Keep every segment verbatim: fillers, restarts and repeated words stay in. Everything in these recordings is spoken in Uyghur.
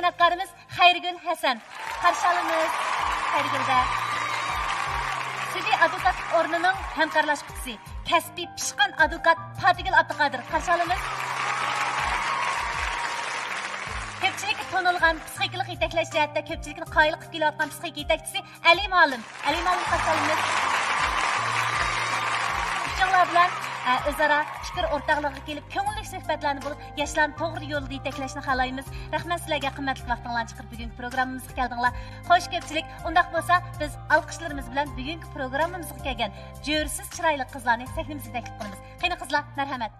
خىزمەتكارىمىز خەيرىگۈل ھەسەن. قارشى ئالىمىز. خەيرىگۈلدە سۈدى ئادۋوكاتلىق ئورنىنىڭ ھەمكارلاشقۇچىسى، كەسپىي پىشقان ئادۋوكات پاتىگۈل ئابدۇقادىر. قارشى ئالىمىز. كۆپچىلىككە تونۇلغان، پسىخىكىلىق يېتەكلەش جەھەتتە كۆپچىلىكنى قايىل قىلىپ كېلىۋاتقان پسىخىك يېتەكچىسى ئەلى مۇئەللىم. ئەلى مۇئەللىم، قارشى ئالىمىز. ئۇچۇڭلار بىلەن، ئە، ئۆزئارا پىكىر ئورتاقلىقىغا كېلىپ، كۆڭۈللۈك سۆھبەتلەرنى بولۇپ، ياشلارنى توغرا يولدا يېتەكلەشنى خالايمىز. رەھمەت سىلەرگە، قىممەتلىك ۋاقتىڭلارنى چىقىرىپ بۈگۈنكى پروگراممىمىزغا كەلدىڭلار. خوش، كۆپچىلىك، ئۇنداق بولسا بىز ئالقىشلىرىمىز بىلەن بۈگۈنكى پروگراممىمىزغا كەلگەن جۆرىسىز چىرايلىق قىزلارنى سەھنىمىزگە تەكلىپ قىلىمىز. قېنى قىزلار، مەرھەمەت.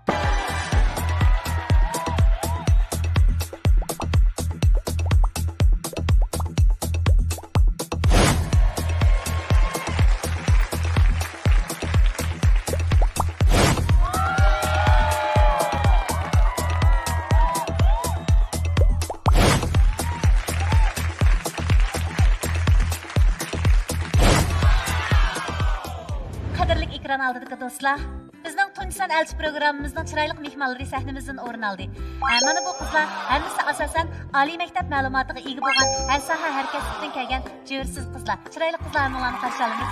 قەدىرلىك ئېكران ئالدىدىكى دوستلار، بىزنىڭ تۇنجى سان ئەلچى پروگراممىمىزنىڭ چىرايلىق مېھمانلىرى سەھنىمىزدىن ئورۇن ئالدى. ئە، مانا بۇ قىزلار ھەممىسى ئاساسەن ئالىي مەكتەپ مەلۇماتىغا ئىگە بولغان، ھەر ساھە، ھەر كەسىپتىن كەلگەن جۆرىسىز قىزلار. چىرايلىق قىزلار، ھەممىڭلارنى قارشى ئالىمىز.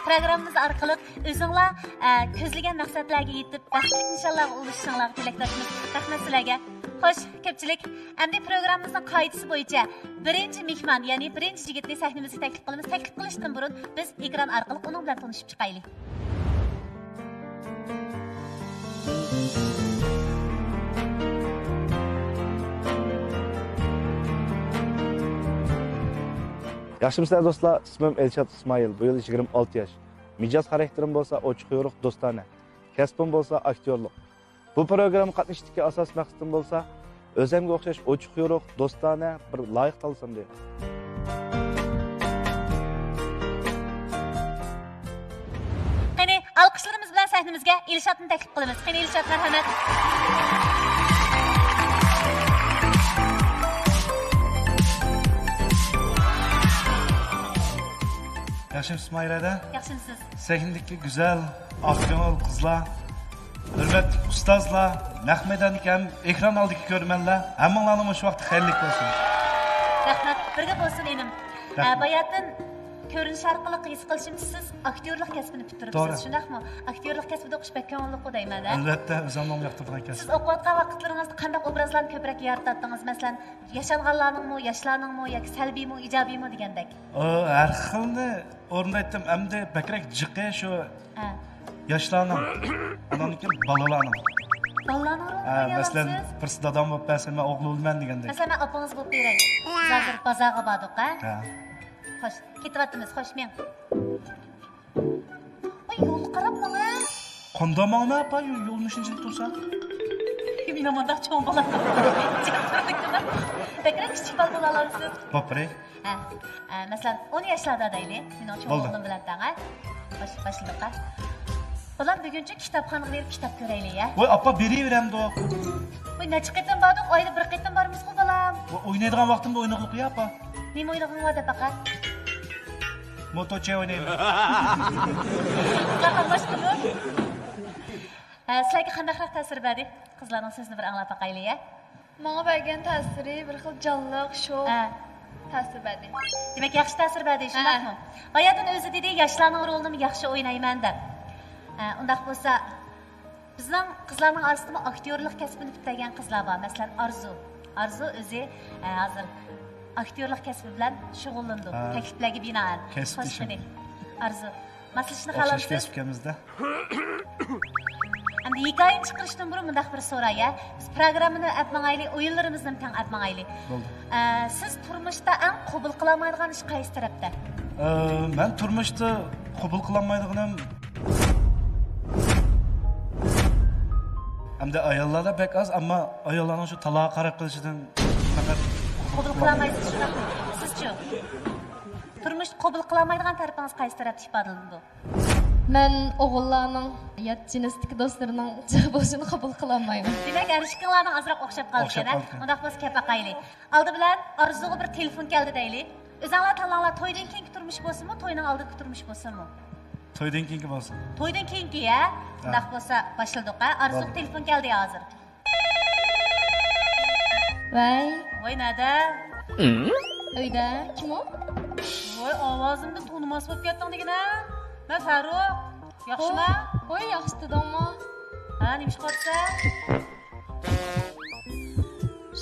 پروگراممىمىز ئارقىلىق ئۆزۈڭلار، ئە، كۆزلىگەن مەقسەتلەرگە يېتىپ، بەختلىك نىشانلارغا ئۇلىشىشىڭلارغا تىلەكداشمىز. رەھمەت سىلەرگە. خوش، كۆپچىلىك، ئەمدى پروگراممىمىزنىڭ قائىدىسى بويىچە بىرىنچى مېھمان، يەنى بىرىنچى يىگىتنى سەھنىمىزگە تەكلىپ قىلىمىز. تەكلىپ قىلىشتىن بۇرۇن بىز ئېكران ئارقىلىق ئۇنىڭ بىلەن تونۇشۇپ چىقايلى. ياخشىمۇسىلەر دوستلار؟ ئىسمىم ئېلشات ئىسمائىل. بۇ يىل يىگىرمە ئالتە ياش. مىجەز خاراكتېرىم بولسا ئوچۇق يورۇق، دوستانە. كەسپىم بولسا ئاكتيورلۇق. بۇ پروگرامما قاتنىشىشتىكى ئاساسىي مەقسىتىم بولسا، ئۆزۈمگە ئوخشاش ئوچۇق يورۇق، دوستانە بىر لايىق تاللىسام دەيمەن. قېنى، ئالقىشلىرىمىز بىلەن سەھنىمىزگە ئېلشاتنى تەكلىپ قىلىمىز. قېنى، ئېلشات، مەرھەمەت. ياخشىمۇسىز، ماھىرە ھەدە؟ ياخشىمۇسىز؟ سەھنىدىكى گۈزەل، ئاق كۆڭۈل قىزلار، ھۆرمەتلىك ئۇستازلار، نەق مەيداندىكى ھەم ئېكران ئالدىدىكى كۆرۈرمەنلەر، ھەممىڭلارنىڭ مۇشۇ ۋاقتى خەيرلىك بولسۇن. رەھمەت، بىرگە بولسۇن، ئىنىم. رەھمەت. ئە، باياتىن كۆرۈنۈش ئارقىلىق ھېس قىلىشىمچە، سىز ئاكتيورلۇق كەسپىنى پۈتتۈرۈپسىز، توغرا. شۇنداقمۇ؟ ئاكتيورلۇق كەسپىدە ئوقۇش بەك كۆڭۈللۈكقۇ دەيمەن-ھە؟ ئەلۋەتتە، ئۆزۈمنىڭ ياقتۇرىدىغان كەسىپ. سىز ئوقۇۋاتقان ۋاقىتلىرىڭىزدا قانداق ئوبرازلارنى كۆپرەك يارىتاتتىڭىز؟ مەسىلەن، ياشانغانلارنىڭمۇ، ياشلارنىڭمۇ ياكى سەلبىيمۇ، ئىجابىيمۇ دېگەندەك؟ ئۇ، ھەر خىلنى ئورۇندايتتىم. ئەمدى بەكرەك جىقى شۇ ھە. ياشلارنىڭ، ئاندىن كېيىن بالىلارنىڭ. بالىلارنىڭ رولىنى ھە، ئوينىيالامسىز؟ مەسىلەن، بىرسى دادام بولۇپ بەرسە، مەن ئوغلى بولىمەن دېگەندەك. مەسىلەن، مەن ئاپىڭىز بولۇپ بېرەي. بىز ھازىر بازارغا باردۇق، ھە؟ ھە. خوش، كېتىۋاتىمىز، خوش، مېڭ. ئاي، يولغا قاراپ ماڭا. قانداق ماڭىمەن ئاپا، يول، يولنى شۇنچىلىك تۇرسا؟ مېنىڭ مۇنداق چوڭ بالام. بەكرەك كىچىك بالا بولالامسىز؟ باپرەي. ھە، ئە، مەسىلەن، ئون ياشلاردا دەيلى، مېنىڭ چوڭ بولدى. ئوغلۇم بىلەن تەڭ، ھە؟ باش-، باشلىدۇق، ھە؟ بالام، بۈگۈنچە كىتابخانىغا بېرىپ كىتاب كۆرەيلى، يە؟ ۋاي، ئاپا، بېرىۋېرەمدۇق. ۋاي، نەچچە قېتىم باردۇق، ئايدا بىر قېتىم بارىمىزغۇ، بالام. ۋاي، ئوينايدىغان ۋاقتىمدا ئوينىغىلىغۇ، ئاپا. نېمە ئوينىغىڭ بار دەپ باقا؟ موتوچى ئوينايمەن. قىزلار قاتناشتىمۇ؟ ھە، سىلەرگە قانداقراق تەسىر بەردى؟ قىزلارنىڭ سۆزىنى بىر ئاڭلاپ باقايلى، يە؟ ماڭا بەرگەن تەسىرى بىر خىل جانلىق، شوخ ھە. تەسىر بەردى. دېمەك، ياخشى تەسىر بەردى، ھە. شۇنداقمۇ؟ باياتىن ئۆزى دېدى، ياشلارنىڭ رولىنىمۇ ياخشى ئوينايمەن دەپ. ھە، ئۇنداق بولسا، بىزنىڭ قىزلارنىڭ ئارىسىدىمۇ ئاكتيورلۇق كەسپىنى پۈتتۈرگەن قىزلار بار. مەسىلەن، ئارزۇ. ئارزۇ ئۆزى، ھە، ھازىر ئاكتيورلۇق كەسپى بىلەن شۇغۇللىنىدۇ. ھە. تەكلىپلەرگە بىنائەن. كەسىپ خوش ئىشىم. قېنى. ئارزۇ. ماسلىشىشنى ئوخشاش خالامسىز؟ كەسىپكەنمىزدە. ئەمدى ھېكايىنى چىقىرىشتىن بۇرۇن مۇنداق بىر سوراي، ھە؟ بىز پروگراممىنى ئەپ ماڭايلى، ئويۇنلىرىمىزنىمۇ تەڭ ئەپ ماڭايلى. بولدى. ئە، سىز تۇرمۇشتا ئەڭ قوبۇل قىلالمايدىغان ئىش قايسى تەرەپتە؟ ئە، مەن تۇرمۇشتا قوبۇل قىلالمايدىغىنىم، ئەمدى ئاياللاردا بەك ئاز، ئەمما ئاياللارنىڭ شۇ تالاغا قاراپ قېلىشىدىن پەقەت قوبۇل قىلالمايسىز، شۇنداقمۇ؟ سىزچۇ؟ تۇرمۇشتا قوبۇل قىلالمايدىغان تەرىپىڭىز قايسى تەرەپتە ئىپادىلىنىدۇ؟ مەن ئوغۇللارنىڭ يات جىنستىكى دوستلىرىنىڭ جىق بولۇشىنى قوبۇل قىلالمايمەن. دېمەك، ھەر ئىككىڭلارنىڭ ئازراق ئوخشاپ قالىدىكەن، ئوخشاپ ھە؟ قالىدىكەن. ئۇنداق بولسا كەپ باقايلى. ئالدى بىلەن ئارزۇغا بىر تېلېفون كەلدى دەيلى. ئۆزۈڭلار تاللاڭلار، تويدىن كېيىنكى تۇرمۇش بولسىمۇ، توينىڭ ئالدىدىكى تۇرمۇش بولسىمۇ؟ تويدىن كېيىنكى بولسۇن. تويدىن كېيىنكى، ھە؟ ھە. ئۇنداق بولسا باشلىدۇق، ھە؟ ئارزۇغا بولدى. تېلېفون كەلدى ھازىر. ۋەي. ۋاي، نەدە؟ ئۆيدە. كىم ئۇ؟ ۋاي، ئاۋازىمدىن تونۇماس بولۇپ كەتتىڭ دېگىنە. مەن فاروق. ياخشىما؟ ھوي، ياخشى دېدىڭمۇ؟ ھە، نېمە ئىش قىلىۋاتىسەن؟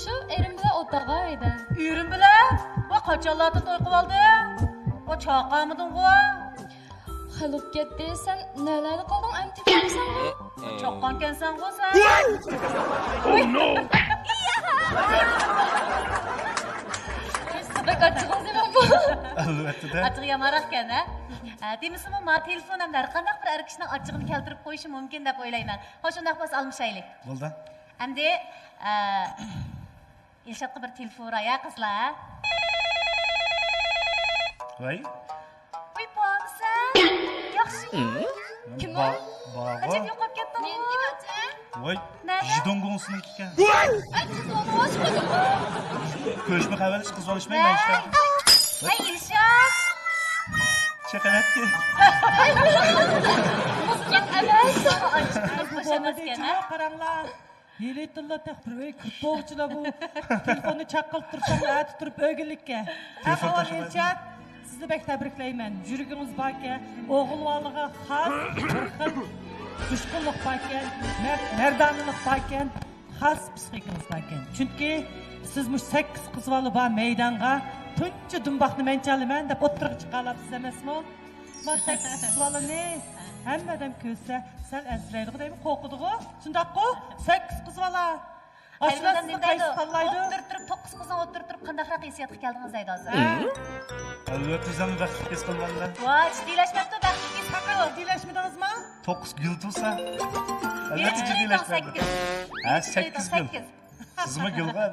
شۇ ئېرىم بىلەن ئولتۇرغان ئۆيدە. ئېرىم بىلەن؟ ۋاي، قاچانلاردىن توي قىلىۋالدىڭ؟ ۋاي، چاقالمىدىڭغۇ؟ خېلى بولۇپ كەتتى. سەن نەلەردە قالدىڭ؟ ئەمدى كېلىسەنغۇ؟ چاققانكەنسەنغۇ سەن؟ Oh no! بەك ئاچچىقىڭىز يامانمۇ؟ ئەلۋەتتە. ئاچچىقى يامانراقكەن ھە؟ ئە، دېمىسىمۇ، ما تېلېفون ھەمدە ھەر قانداق بىر ئەر كىشىنىڭ ئاچچىقىنى كەلتۈرۈپ قويۇشى مۇمكىن دەپ ئويلايمەن. خوش، ئۇنداق بولسا ئالمىشايلى. بولدى. ئەمدى، ئە، ئىلشاتقا بىر تېلېفون ئۇراي ھە، قىزلار. ۋاي. ۋاي، بارمىسەن؟ ياخشىمۇ؟ كىم ئۇ؟ با-، بارغۇ. ئەجەب يوقاپ كەتتىڭغۇ؟ مېنىڭكىمۇ ئەجەب. ۋاي، نەدە؟ جىدوڭگوڭسىنىڭكىكەن. ئەي، جىدوڭگوڭسىنىڭكى. كۆرۈشمە خەۋەرلىشىپ قىز ئالىشمايمەن ئىشتە. ئەي، ئىلشات. چېقىۋەتتى. مۇسكەن ئەمەس. ئاچچىق قىز بولمىدى، بولمىدى، ھە؟ قاراڭلار. ھېلىتىنلا تېخى بىر ئۆي كىرىپ بولغۇچىلا بۇ تېلېفوننى چاققىلىتىپ تۇرساڭ، ئەتە تۇرۇپ ئۆگۈنلۈككە. تېلېفون ئەڭ ئاۋۋال تاشلىمايدۇ. ئىلشات، سىزنى بەك تەبرىكلەيمەن. يۈرىكىڭىز باركەن، ئوغۇل بالىغا خاس بىر خىل جۇشقۇنلۇق باركەن، مەر-، مەردانىلىق باركەن، خاس پىسخىكىڭىز باركەن. چۈنكى سىز مۇشۇ سەككىز قىز بالا بار مەيدانغا تۇنجى دۇمباقنى مەن چالىمەن دەپ ئوتتۇرىغا چىقالاپسىز ئەمەسمۇ؟ ما سەككىز قىز بالىنى ھەممە ئادەم كۆرسە سەل ئەنسىرەيدىغۇ دەيمەن، قورقىدىغۇ. شۇنداققۇ؟ سەككىز قىز بالا. ئاشۇلار سىزنى قايسى تاللايدۇ؟ ئوتتۇرا تۇرۇپ، توققۇز قىزنىڭ ئوتتۇرا تۇرۇپ قانداقراق ھېسسىياتقا كەلدىڭىز دەيدۇ ھازىر. ھە؟ ئەلۋەتتە، ئۆزۈمنى بەختلىك ھېس قىلىمەن-دە. ۋاي، جىددىيلەشمەپتۇ، بەختلىك ھېس قىلىدۇ. جىددىيلەشمىدىڭىزمۇ؟ توققۇز گۈل تۇرسا. ئەلۋەتتە، جىددىيلەشمەن. سەككىز. ھە، سەككىز گۈل. سىزمۇ گۈل بار.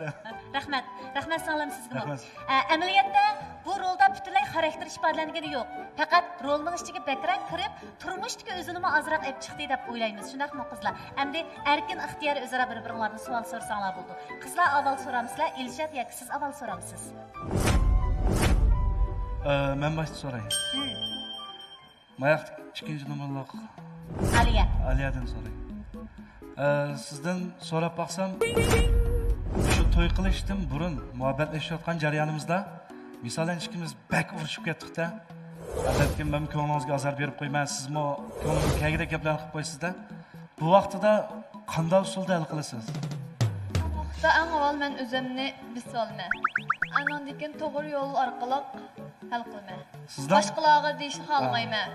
رەھمەت. رەھمەت سىڭلىم سىزگىمۇ. رەھمەت. ئە، ئەمەلىيەتتە بۇ رولدا پۈتۈنلەي خاراكتېر ئىپادىلەنگىنى يوق. پەقەت رولنىڭ ئىچىگە بەكرەك كىرىپ، تۇرمۇشتىكى ئۆزىنىمۇ ئازراق ئېلىپ چىقتى دەپ ئويلايمىز. شۇنداقمۇ قىزلار؟ ئەمدى ئەركىن ئىختىيارىي ئۆزئارا بىر-بىرىڭلاردىن سوئال سورىساڭلار بولىدۇ. قىزلار ئاۋۋال سورامسىلەر، ئىلشات ياكى سىز ئاۋۋال سورامسىز؟ ئە، مەن باشتا سوراي. ماياقتىكى ئىككىنچى نومۇرلۇق ئالىيە. ئالىيەدىن سوراي. ئە، سىزدىن سوراپ باقسام، شۇ توي قىلىشتىن بۇرۇن مۇھەببەتلىشىۋاتقان جەريانىمىزدا، مىسالەن، ئىككىمىز بەك ئۇرۇشۇپ كەتتۇق-تە. ئادەتتىكى مەن كۆڭلىڭىزگە ئازار بېرىپ قويىمەن، سىزمۇ كۆڭلۈمگە كەلگۈدەك گەپلەرنى قىلىپ قويىسىز-دە. بۇ ۋاقتىدا قانداق ئۇسۇلدا ھەل قىلىسىز؟ بۇ ۋاقىتتا ئەڭ ئاۋۋال مەن ئۆزۈمنى بېسىۋالىمەن. ئاناندىن كېيىن توغرا يول ئارقىلىق ھەل قىلىمەن. سىزدە؟ باشقىلارغا دېيىشنى خالىمايمەن.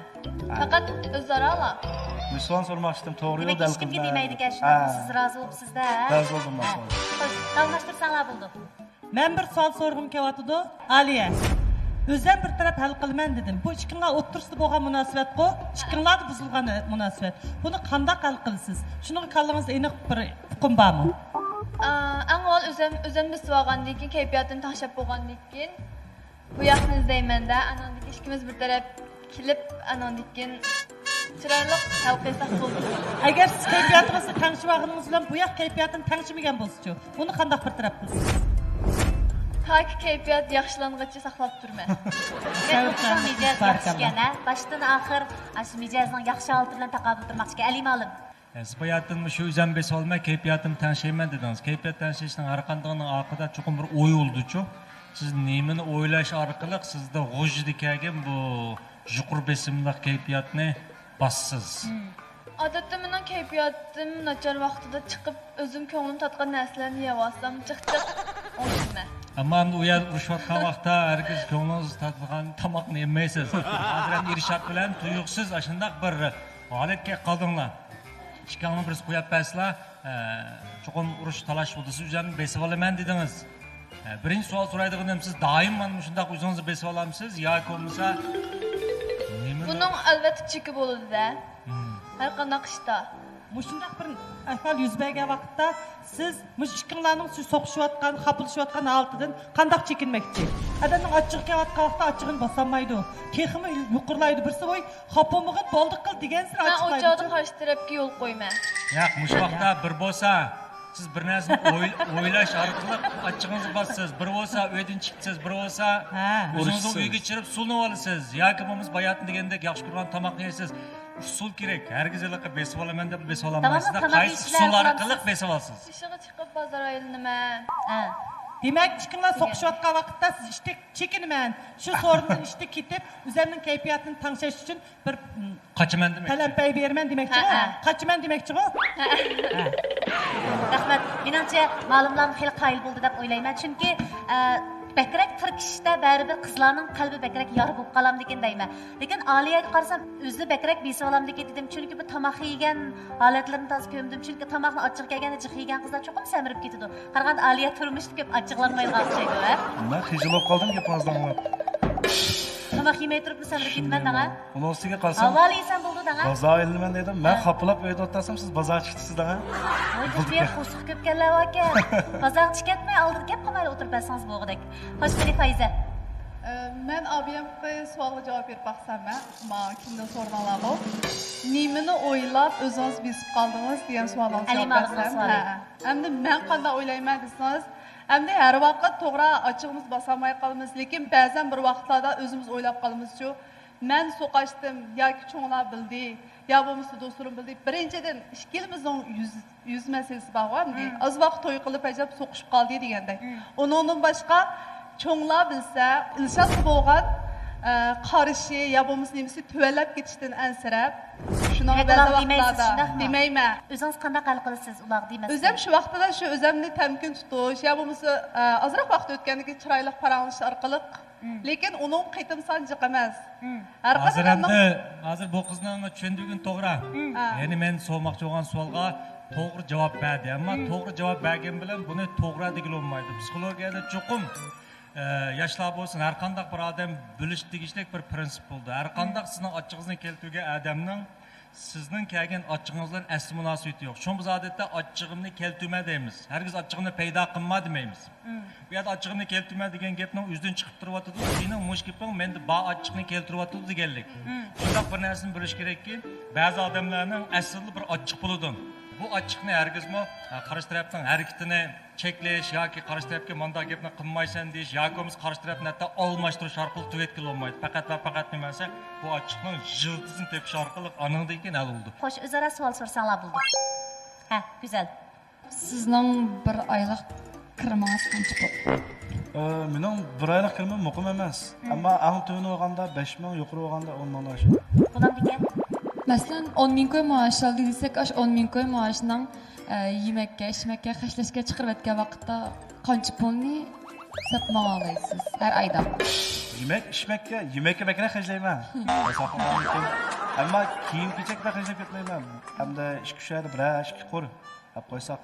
ھە. پەقەت ئۆزئارالا. مۇشۇ سوئالنى سورىماقچىدىم، توغرا يولدا ھەل قىلىمەن. دېمەيدىكەن، شۇڭا سىز رازى بولۇپسىز-دە. رازى بولدۇم، ھە. خوش، داۋاملاشتۇرساڭلار بولىدۇ. مەن بىر سوئال سورىغۇم كېلىۋاتىدۇ. ئالىيە، ئۆزۈم بىر تەرەپ ھەل قىلىمەن دېدىم. بۇ ئىككىڭلار ئوتتۇرىسىدا بولغان مۇناسىۋەتقۇ، ئىككىڭلاردا بۇزۇلغان مۇناسىۋەت. بۇنى قانداق ھەل قىلىسىز؟ شۇنىڭغا كاللىڭىزدا ئېنىق بىر ئۇقۇم بارمۇ؟ ئا، ئەڭ ئاۋۋال ئۆزۈم، ئۆزۈمنى بېسىۋالغاندىن كېيىن، كەيپىياتىم تەڭشەپ بولغاندىن كېيىن، بۇ ياقنى ئىزدەيمەن-دە، ئاناندىن كېيىن ئىككىمىز بىر تەرەپ كېلىپ، ئاناندىن كېيىن چىرايلىق ھەل قىلساق بولدى. ئەگەر سىز كەيپىياتىڭىزنى تەڭشىۋالغىنىڭىز بىلەن بۇ ياق كەيپىياتىنى تەڭشىمىگەن بولسىچۇ، ئۇنى قانداق بىر تەرەپ قىلىسىز؟ تاكى كەيپىيات ياخشىلانغىچە ساقلاپ تۇرىمەن. مىجەز ياخشىكەن ھە، باشتىن ئاخىر ئاشۇ مىجەزنىڭ ياخشى ھالىتى بىلەن تاقابىل تۇرماقچىكەن ئەلى مالىم. سىز باياتىن مۇشۇ ئۆزۈم بېسىۋالماي، كەيپىياتىمنى تەڭشەيمەن دېدىڭىز. كەيپىيات تەڭشەشنىڭ ھەر قاندىقىنىڭ ئارقىدا چوقۇم بىر ئوي بولىدۇچۇ. سىز نېمىنى ئويلاش ئارقىلىق سىزدە غۇژژىدە كەلگەن بۇ يۇقىرى بېسىملىق كەيپىياتنى باسىسىز؟ ئادەتتە مېنىڭ كەيپىياتىم ناچار ۋاقتىدا چىقىپ، ئۆزۈم كۆڭلۈم تارتقان نەرسىلەرنى يەۋالسام، جىق جىق ئوڭشىمەن. ئەمما ئەمدى ئۇ يەردە ئۇرۇشۇۋاتقان ۋاقىتتا ھەرگىز كۆڭلىڭىز تارتىدىغان تاماقنى يېمەيسىز. ھازىر ئەمدى ئىرشات بىلەن تۇيۇقسىز ئاشۇنداق بىر ھالەتكە قالدىڭلار. ئىككىڭلارنىڭ بىرسى قويۇپ بەرسىلا، ئە، چوقۇم ئۇرۇش تالاش بولدى، سىز ئۆزۈڭلارنى بېسىۋالىمەن دېدىڭىز. ئە، بىرىنچى سوئال سورايدىغىنىم، سىز دائىم مانا مۇشۇنداق ئۆزىڭىزنى بېسىۋالامسىز ياكى بولمىسا نېمىنى؟ بۇنىڭ ئەلۋەتتە چېكى بولىدۇ-دە. ھەر قانداق ئىشتا. مۇشۇنداق بىر ئەھۋال يۈز بەرگەن ۋاقىتتا سىز مۇشۇ ئىككىڭلارنىڭ شۇ سوقۇشۇۋاتقان، خاپىلىشىۋاتقان ھالىتىدىن قانداق چېكىنمەكچى؟ ئادەمنىڭ ئاچچىقى كېلىۋاتقان ۋاقىتتا ئاچچىقىنى باسالمايدۇ. تېخىمۇ يۇقىرىلايدۇ. بىرسى، ۋوي، خاپا بولمىغىن، بولدى قىل دېگەنسېرى ئاچچىقلايدۇ. مەن ئۇ چاغدا قارشى تەرەپكە يول قويىمەن. ياق، مۇشۇ ۋاقىتتا بىر بولسا، سىز بىر نەرسىنى ئوي-، ئويلاش ئارقىلىق ئاچچىقىڭىزنى باسىسىز. بىر بولسا ئۆيدىن چىقىسىز، بىر بولسا ئۆزىڭىزنى ئۆيگە چىقىرىپ سولىنىۋالىسىز. ياكى بولمىسا باياتىن دېگەندەك ياخشى كۆرىدىغان تاماقنى يەيسىز. ئۇسۇل كېرەك. ھەرگىز ھېلىقى بېسىۋالىمەن دەپ بېسىۋالالمايسىز. قايسى ئۇسۇل ئارقىلىق بېسىۋالىسىز؟ چىقىپ بازار ئايلىنىمەن. ھە. دېمەك، ئىككىڭلار سوقۇشۇۋاتقان ۋاقىتتا سىز ئىشتەك چېكىنىمەن، شۇ سورۇندىن ئىشتەك كېتىپ، ئۆزۈمنىڭ كەيپىياتىنى تەڭشەش ئۈچۈن بىر، م، قاچىمەن دېمەكچى. پەلەمپەي بېرىمەن دېمەكچىغۇ؟ ھە، ھە. قاچىمەن دېمەكچىغۇ؟ ھە. رەھمەت. مېنىڭچە، مالىملارمۇ خېلى قايىل بولدى دەپ ئويلايمەن. چۈنكى، ئە، بەكرەك تىركىشىشتە بەرىبىر قىزلارنىڭ قەلبى بەكرەك يارا بولۇپ قالامدىكىن دەيمەن. لېكىن ئالىيەگە قارىسام، ئۆزىنى بەكرەك بېسىۋالامدىكىن دېدىم. چۈنكى بۇ تاماق يېگەن ھالەتلىرىنى تازا كۆمدۈم. چۈنكى تاماقنى ئاچچىقى كەلگەندە جىق يېگەن قىزلار چوقۇم سەمرىپ كېتىدۇ. قارىغاندا ئالىيە تۇرمۇشتا كۆپ ئاچچىقلانمايدىغان ئوخشايدۇ، ھە؟ مەن خىجىل بولۇپ قالدىم گېپىڭىزنى ئاڭلاپ. تاماق يېمەي تۇرۇپمۇ سەمرىپ كېتىمەن دەڭە. ئۇنىڭ ئۈستىگە قارىسام، ھاۋالى يېسەم بولدى دەڭە. بازار ئېلىنىمەن دېدىم. مەن ھە. خاپىلاپ ئۆيدە ئولتۇرسام، سىز بازار چىقتىسىز دەڭە. ۋاي، بۇ يەر قورسىقى كۆپ كەللەر باركەن. بازارغا چىقىپ كەتمەي، ئالدىدا گەپ قىلمايلا ئولتۇرۇپ بەرسىڭىز بولغۇدەك. خوش، قېنى، پايزە. ئە، مەن ئابىيەمكى سوئالغا جاۋاب بېرىپ باقسام، مەن، ما، كىمدىن سورىدىڭلارغۇ؟ نېمىنى ئويلاپ ئۆزىڭىز بېسىپ قالدىڭىز دېگەن سوئالىڭىزغا جاۋاب ئەلىم ئالىمنىڭ بەرسەم، سوئالى. ھە. ئەمدى مەن قانداق ئويلايمەن دېسىڭىز، ئەمدى ھەر ۋاقىت توغرا ئاچچىقىمىز باسالماي قالىمىز، لېكىن بەزەن بىر ۋاقىتلاردا ئۆزىمىز ئويلاپ قالىمىزچۇ، مەن سوقاشتىم ياكى چوڭلار بىلدى، يا بولمىسا دوستلىرىم بىلدى. بىرىنچىدىن، ئىككىلىمىزنىڭ يۈز، يۈز مەسىلىسى بارغۇ ئەمدى. مم. ئاز ۋاقىت توي قىلىپ ئەجەب سوقۇشۇپ قالدى دېگەندەك. مم. ئۇنىڭدىن باشقا، چوڭلار بىلسە، ئىلشاتقا بولغان، ئە، قارىشى يا بولمىسا نېمىسى تۆۋەنلەپ كېتىشتىن ئەنسىرەپ، شۇنىڭغا دېمەك، بەزى ئۇلارغا دېمەيسىز، ۋاقىتلاردا شۇنداقمۇ؟ دېمەيمەن. ئۆزىڭىز قانداق ھەل قىلىسىز ئۇلارغا دېمەسلىك؟ ئۆزۈم شۇ ۋاقىتتا شۇ ئۆزۈمنى تەمكىن تۇتۇش يا بولمىسا، ئە، ئازراق ۋاقىت ئۆتكەندىن كېيىن چىرايلىق پاراڭلىشىش ئارقىلىق. مم. لېكىن ئۇنىڭ قېتىم سانى جىق ئەمەس. مم. ھەر ھازىر قېتىم ئەمدى، ھازىر بۇ قىزنىڭ چۈشەندۈرگىنى توغرا. مم. ھە. يەنى مەن سورىماقچى بولغان سوئالغا توغرا جاۋاب بەردى. ئەمما مم. توغرا جاۋاب بەرگەن بىلەن بۇنى توغرا دېگىلى بولمايدۇ. پسىخولوگىيەدە چوقۇم، ئە، ياشلار بولسۇن، ھەر قانداق بىر ئادەم بىلىشى تېگىشلىك بىر پرىنسىپ بولىدۇ. ھەر قانداق مم. سىزنىڭ ئاچچىقىڭىزنى كەلتۈرگەن ئادەمنىڭ سىزنىڭ كەلگەن ئاچچىقىڭىز بىلەن ئەسلى مۇناسىۋىتى يوق. شۇڭا بىز ئادەتتە ئاچچىقىمنى كەلتۈرمە دەيمىز. ھەرگىز ئاچچىقىمنى پەيدا قىلما دېمەيمىز. مم. بۇ يەردە ئاچچىقىمنى كەلتۈرمە دېگەن گەپنىڭ ئۆزىدىن چىقىپ تۇرۇۋاتىدۇ. سېنىڭ مۇشۇ گېپىڭ مەندە بار ئاچچىقنى كەلتۈرۈۋاتىدۇ دېگەنلىك. مم. شۇنداق بىر نەرسىنى بىلىش كېرەككى، بەزى ئادەملەرنىڭ ئەسلىدىلا بىر ئاچچىق بولىدۇ. بۇ ئاچچىقنى ھەرگىزمۇ، ھە، قارشى تەرەپنىڭ ھەرىكىتىنى چەكلەش ياكى قارشى تەرەپكە مانداق گەپنى قىلمايسەن دېيىش ياكى بولمىسا قارشى تەرەپنى ھەتتا ئالماشتۇرۇش ئارقىلىق تۈگەتكىلى بولمايدۇ. پەقەت ۋە پەقەت نېمە دېسە، بۇ ئاچچىقنىڭ يىلتىزىنى تېپىش ئارقىلىق ئانىڭدىن كېيىن ھەل بولىدۇ. خوش، ئۆزئارا سوئال سورىساڭلار بولدى. ھە، گۈزەل. سىزنىڭ بىر ئايلىق كىرىمىڭىز قانچە بولدى؟ ئە، مېنىڭ بىر ئايلىق كىرىمىم مۇقىم ئەمەس. مم. ئەمما ئەڭ تۆۋىنى ئالغاندا بەش مىڭ، يۇقىرى ئالغاندا ئون مىڭدىن ئاشىدۇ. بولامدىكەن؟ مەسىلەن، ئون مىڭ كوي مائاش ئالدى دېسەك، ئاشۇ ئون مىڭ كوي مائاشنىڭ، ئە، يېمەككە، ئىچمەككە، خەجلەشكە چىقىرىۋەتكەن ۋاقىتتا قانچە پۇلنى سەپ ماڭالايسىز ھەر ئايدا؟ يېمەك، ئىچمەككە، يېمەككە بەكرەك خەجلەيمەن. ئەمما كىيىم-كېچەككە خەجلەپ كەتمەيمەن. ھەمدە ئىككى، ئۈچ ئايدا بىرەر ئىككى قۇر ئەپ قويساق.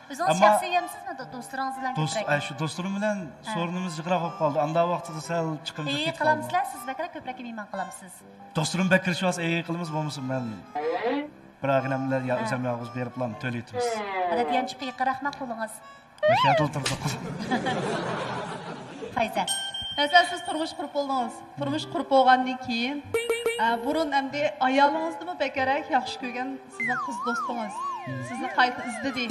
ئۆزىڭىز ئەمما شەخسىي يەمسىزمۇ دو-، دوستلىرىڭىز بىلەن دوست-، كۆپرەك؟ ئە، شۇ دوستلىرىم بىلەن ھە. سورۇنىمىز جىقراق بولۇپ قالدى. ئاندا ۋاقتىدا سەل چىقىمىز ئېي، كېتىپ قالدى. قىلامسىلەر، سىز بەكرەك كۆپرەك مېھمان قىلامسىز. دوستلىرىم بەك كىرىشىۋالسا ئېي قىلىمىز، بولمىسا مەن بىر ئاغىنەم بىلەن يا ھە. ئۆزۈم يالغۇز بېرىپلا تۆلەيتىمىز. ھەدە دېگەن چۈقى يېقىنراقما قولىڭىز؟ مەشەدىلا تۇردۇق. فايزە. مەسىلەن، سىز تۇرمۇش قۇرۇپ بولدىڭىز. تۇرمۇش قۇرۇپ بولغاندىن كېيىن، ئە، بۇرۇن ئەمدى ئايالىڭىزنىمۇ بەكرەك ياخشى كۆرگەن سىزنىڭ قىز دوستىڭىز سىزنى قايتا ئىزدىدى.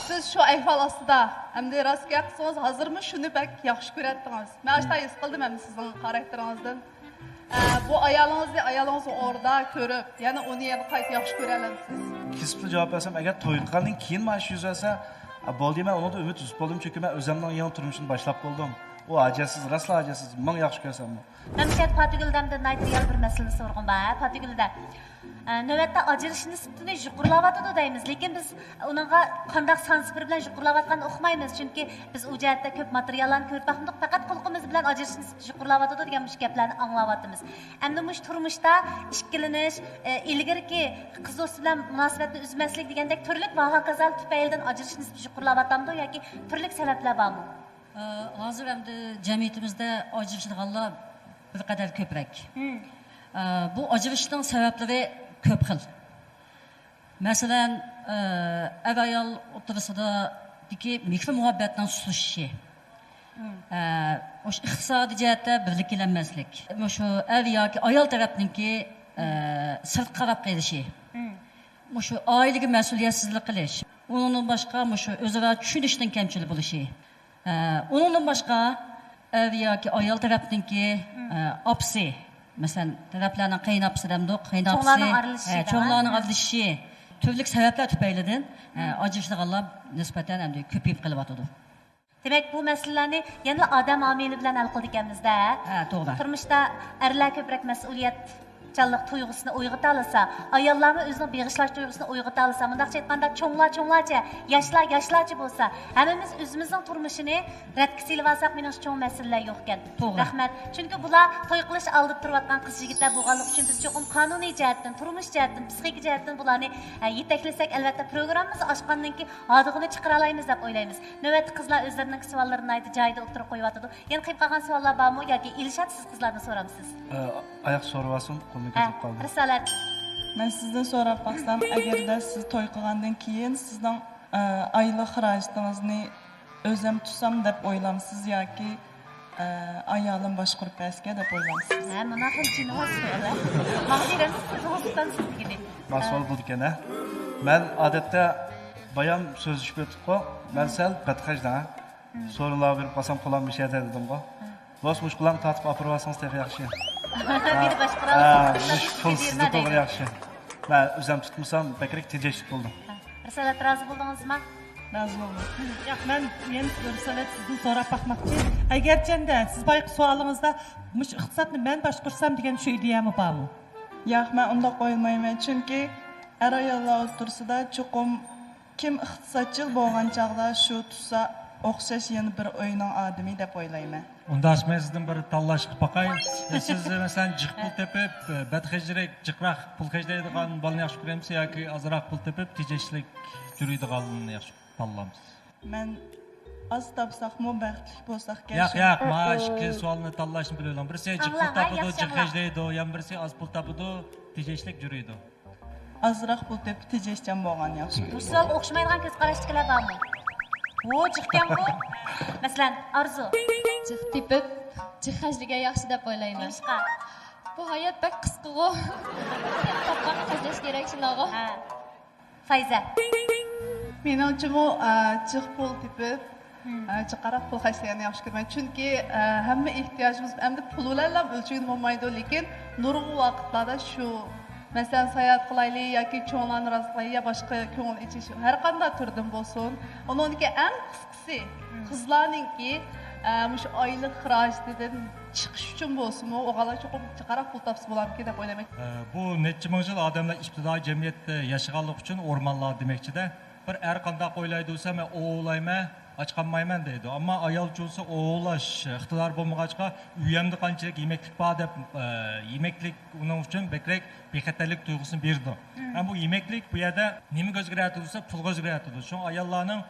سىز شۇ ئەھۋال ئاستىدا، ئەمدى راست گەپ قىلسىڭىز، ھازىرمۇ شۇنى بەك ياخشى كۆرەتتىڭىز. مەن ئاشۇنداق ھېس قىلدىم ئەمدى سىزنىڭ خاراكتېرىڭىزدىن. ئە، بۇ ئايالىڭىزنى، ئايالىڭىزنىڭ ئورنىدا كۆرۈپ، يەنە ئۇنى يەنە قايتا ياخشى كۆرەلەمسىز؟ كېسىپلا جاۋاب بەرسەم، ئەگەر توي قىلغاندىن كېيىن مانا شۇ يۈز بەرسە، ئە، بولدى، مەن ئۇنىڭدىن ئۈمىد ئۈزۈپ بولدۇم، چۈنكى مەن ئۆزۈمنىڭ يېڭى تۇرمۇشۇمنى باشلاپ بولدۇم. ئۇ ھاجەتسىز، راستلا ھاجەتسىز، مىڭ ياخشى كۆرسەممۇ. مەملىكەت پاتىگۈل دەمدە ناھايىتى رېئال بىر مەسىلىنى سورىغۇم بار، ھە، پاتىگۈل دە. ئە، نۆۋەتتە ئاجرىشىش نىسبىتىنى يۇقىرىلاۋاتىدۇ دەيمىز، لېكىن بىز ئۇنىڭغا قانداق سان سىپىرى بىلەن يۇقىرىلاۋاتقاننى ئۇقمايمىز، چۈنكى بىز ئۇ جەھەتتە كۆپ ماتېرىياللارنى كۆرۈپ باقمىدۇق، پەقەت قۇلىقىمىز بىلەن ئاجرىشىش نىسبىتى يۇقىرىلاۋاتىدۇ دېگەن مۇشۇ گەپلەرنى ئاڭلاۋاتىمىز. ئەمدى مۇشۇ تۇرمۇشتا ئىككىلىنىش، ئە، ئىلگىرىكى قىز دوستى بىلەن مۇناسىۋەتنى ئۈزمەسلىك دېگەندەك تۈرلۈك ۋاھاكازا تۈپەيلىدىن ئاجرىشىش نىسبىتى يۇقىرىلاۋاتامدۇ ياكى تۈرلۈك سەۋەبلەر بارمۇ؟ ئە، ھازىر ئەمدى جەمئىيىتىمىزدە ئاجرىشىدىغانلار بىر قەدەر كۆپرەك. مم. ئە، بۇ ئاجرىشىشنىڭ سەۋەبلىرى كۆپ خىل. مەسىلەن، ئە، ئەر-ئايال ئوتتۇرىسىدىكى مېھرى-مۇھەببەتنىڭ سۇسلىشىشى، مم. ئە، مۇشۇ ئىقتىسادىي جەھەتتە بىرلىككە كېلەلمەسلىك، مۇشۇ ئەر ياكى ئايال تەرەپنىڭكى، ئە، سىرتقا قاراپ قېلىشى، مم. مۇشۇ ئائىلىگە مەسئۇلىيەتسىزلىك قىلىش، ئۇنىڭدىن باشقا مۇشۇ ئۆزئارا چۈشىنىشنىڭ كەمچىل بولۇشى، ئە، ئۇنىڭدىن باشقا ئەر ياكى ئايال تەرەپنىڭكى، مم. ئە، ئاپىسى، مەسىلەن، تەرەپلەرنىڭ قېيىنئاپىسى دەمدۇق، قېيىنئاپىسى، چوڭلارنىڭ ئارىلىشىشى ئە، دەڭە. چوڭلارنىڭ ئارىلىشىشى، تۈرلۈك سەۋەبلەر تۈپەيلىدىن، ئە، مم. ئاجرىشىدىغانلار نىسبەتەن ئەمدى كۆپىيىپ قېلىۋاتىدۇ. دېمەك، بۇ مەسىلىلەرنى يەنىلا ئادەم ئامىلى بىلەن ھەل قىلىدىكەنمىز-دە. ھە، توغرا. تۇرمۇشتا ئەرلەر كۆپرەك مەسئۇلىيەتچانلىق تۇيغۇسىنى ئويغىتالىسا، ئاياللارمۇ ئۆزىنىڭ بېغىشلاش تۇيغۇسىنى ئويغىتالىسا، مۇنداقچە ئېيتقاندا، چوڭلار چوڭلارچە، ياشلار ياشلارچە بولسا، ھەممىمىز ئۆزىمىزنىڭ تۇرمۇشىنى رەتكە سېلىۋالساق، مېنىڭچە چوڭ مەسىلىلەر يوقكەن. توغرا. رەھمەت. چۈنكى بۇلار توي قىلىش ئالدىدا تۇرۇۋاتقان قىز يىگىتلەر بولغانلىقى ئۈچۈن، بىز چوقۇم قانۇنىي جەھەتتىن، تۇرمۇش جەھەتتىن، پسىخىكا جەھەتتىن بۇلارنى، ئە، يېتەكلىسەك، ئەلۋەتتە، پروگراممىمىزنى ئاچقاندىن كېيىن ھادىغىنى چىقىرالايمىز دەپ ئويلايمىز. نۆۋەتتە قىزلار ئۆزلىرىنىڭ سوئاللىرىنى ناھايىتى جايىدا ئوتتۇرىغا قويۇۋاتىدۇ. يەنە قېلىپ قالغان سوئاللار بارمۇ ياكى ئىلشات، سىز قىزلاردىن سورامسىز؟ ئاياق سورىۋالسۇن، قولنى ھە، كۆتۈرۈپ قالدى. رىسالەت. مەن سىزدىن سوراپ باقسام، ئەگەردە سىز توي قىلغاندىن كېيىن سىزنىڭ، ئە، ئايلىق خىراجىتىڭىزنى ئۆزەم تۇتسام دەپ ئويلامسىز ياكى، ئە، ئايالىم باشقۇرۇپ بەرسىكەن دەپ ئويلامسىز؟ ھە، مانا خېلى جىنىۋالسىز. ماڭا بېرەمسىز، سىز ھوسۇلتانسىز دېگىنى. ماس سوئال بولىدىكەن ھە. مەن ئادەتتە بايام سۆزلىشىپ ئۆتۈپقۇ، مەن سەل بەتخەجدە. سورۇنلارغا بېرىپ قالسام، قولام مۇشۇ يەردە دېدىمغۇ. بولسا مۇشۇ قولامنى تارتىپ ئاپىرىۋالسىڭىز تېخى ياخشى. بىرى باشقۇرالىسا، ھە، مۇشۇ پۇل سىزدە تۇرغىنى ياخشى. مەن ئۆزەم تۇتمىسام بەكرەك تېجەشلىك بولىدۇ. رىسالەت، رازى بولدىڭىزمۇ؟ رازى بولدۇم. ياق، مەن يەنە رىسالەت سىزدىن سوراپ باقماقچى. ئەگەرچەندە سىز بايىقى سوئالىڭىزدا مۇشۇ ئىقتىسادنى مەن باشقۇرسام دېگەن شۇ ئىدىيەمۇ بارمۇ؟ ياق، مەن ئۇنداق ئويلىمايمەن. چۈنكى ئەر-ئاياللار ئوتتۇرىسىدا چوقۇم كىم ئىقتىسادچىل بولغان چاغدا شۇ تۇتسا ئوخشاش يەنە بىر ئۆينىڭ ئادىمى دەپ ئويلايمەن. ئۇنداق، مەن سىزدىن بىر تاللاش قىلىپ باقاي. سىز، مەسىلەن، جىق پۇل تېپىپ، بەت خەجلىرەك، جىقراق پۇل خەجلەيدىغان بالىنى ياخشى كۆرەمسىز ياكى ئازراق پۇل تېپىپ، تېجەشلىك جۈرىدىغاننى ياخشى تاللامسىز؟ مەن ئاز تاپساقمۇ بەختلىك بولساق ياق، ياخشى. ياق، مانا ئىككى سوئالنى تاللاشنى بىلىۋېلىڭ. بىرسى جىق پۇل ئاڭلاڭ، ھە، تاپىدۇ، ياخشى جىق ئاڭلاڭ. خەجلەيدۇ، يەنە بىرسى ئاز پۇل تاپىدۇ، تېجەشلىك جۈرىيدۇ. ئازراق پۇل تېپىپ تېجەشچان بولغان ياخشى. مۇشۇ سوئالغا ئوخشىمايدىغان كۆز قاراشتىكىلەر بارمۇ؟ ۋو، جىقكەنغۇ. مەسىلەن، ئارزۇ. جىق تېپىپ، جىق خەجلىگەن ياخشى دەپ ئويلايمەن. نېمىشقا؟ بۇ ھايات بەك قىسقىغۇ. تاپقاننى خەجلەش كېرەك، شۇنداقغۇ؟ ھە. فايزە. مېنىڭچىمۇ، ئە، جىق پۇل تېپىپ، ئە، جىقراق پۇل خەجلىگەننى ياخشى كۆرىمەن. چۈنكى، ئە، ھەممە ئېھتىياجىمىز ئەمدى پۇل بىلەنلا ئۆلچىگىلى بولمايدۇ، لېكىن نۇرغۇن ۋاقىتلاردا شۇ، مەسىلەن، ساياھەت قىلايلى ياكى چوڭلارنى رازى قىلايلى يا باشقا كۆڭۈل ئېچىش، ھەر قانداق تۈردىن بولسۇن. ئۇنىڭدىكى ئەڭ قىسقىسى، قىزلارنىڭكى، ئە، مۇشۇ ئايلىق خىراجىتىدىن چىقىش ئۈچۈن بولسىمۇ، ئوغۇللار چوقۇم جىقراق پۇل تاپسا بولامدىكىن دەپ ئويلايمەن. ئە، بۇ نەچچە مىڭ يىل ئادەملەر ئىپتىدائىي جەمئىيەتتە ياشىغانلىقى ئۈچۈن ئورمانلار دېمەكچىدە، بىر ئەر قانداق ئويلايدۇ دېسە، مەن ئوۋلايمەن، ئاچ قالمايمەن دەيدۇ. ئەمما ئايال چولسا ئوۋلاش ئىقتىدارى بولمىغاچقا، ئۆيەمدە قانچىلىك يېمەكلىك بار دەپ، ئە، يېمەكلىك ئۇنىڭ ئۈچۈن بەكرەك بىخەتەرلىك تۇيغۇسىنى بېرىدۇ. ھەم بۇ يېمەكلىك بۇ يەردە نېمىگە ئۆزگىرەتتى دېسە، پۇلغا ئۆزگىرەتتى. شۇڭا ئاياللارنىڭ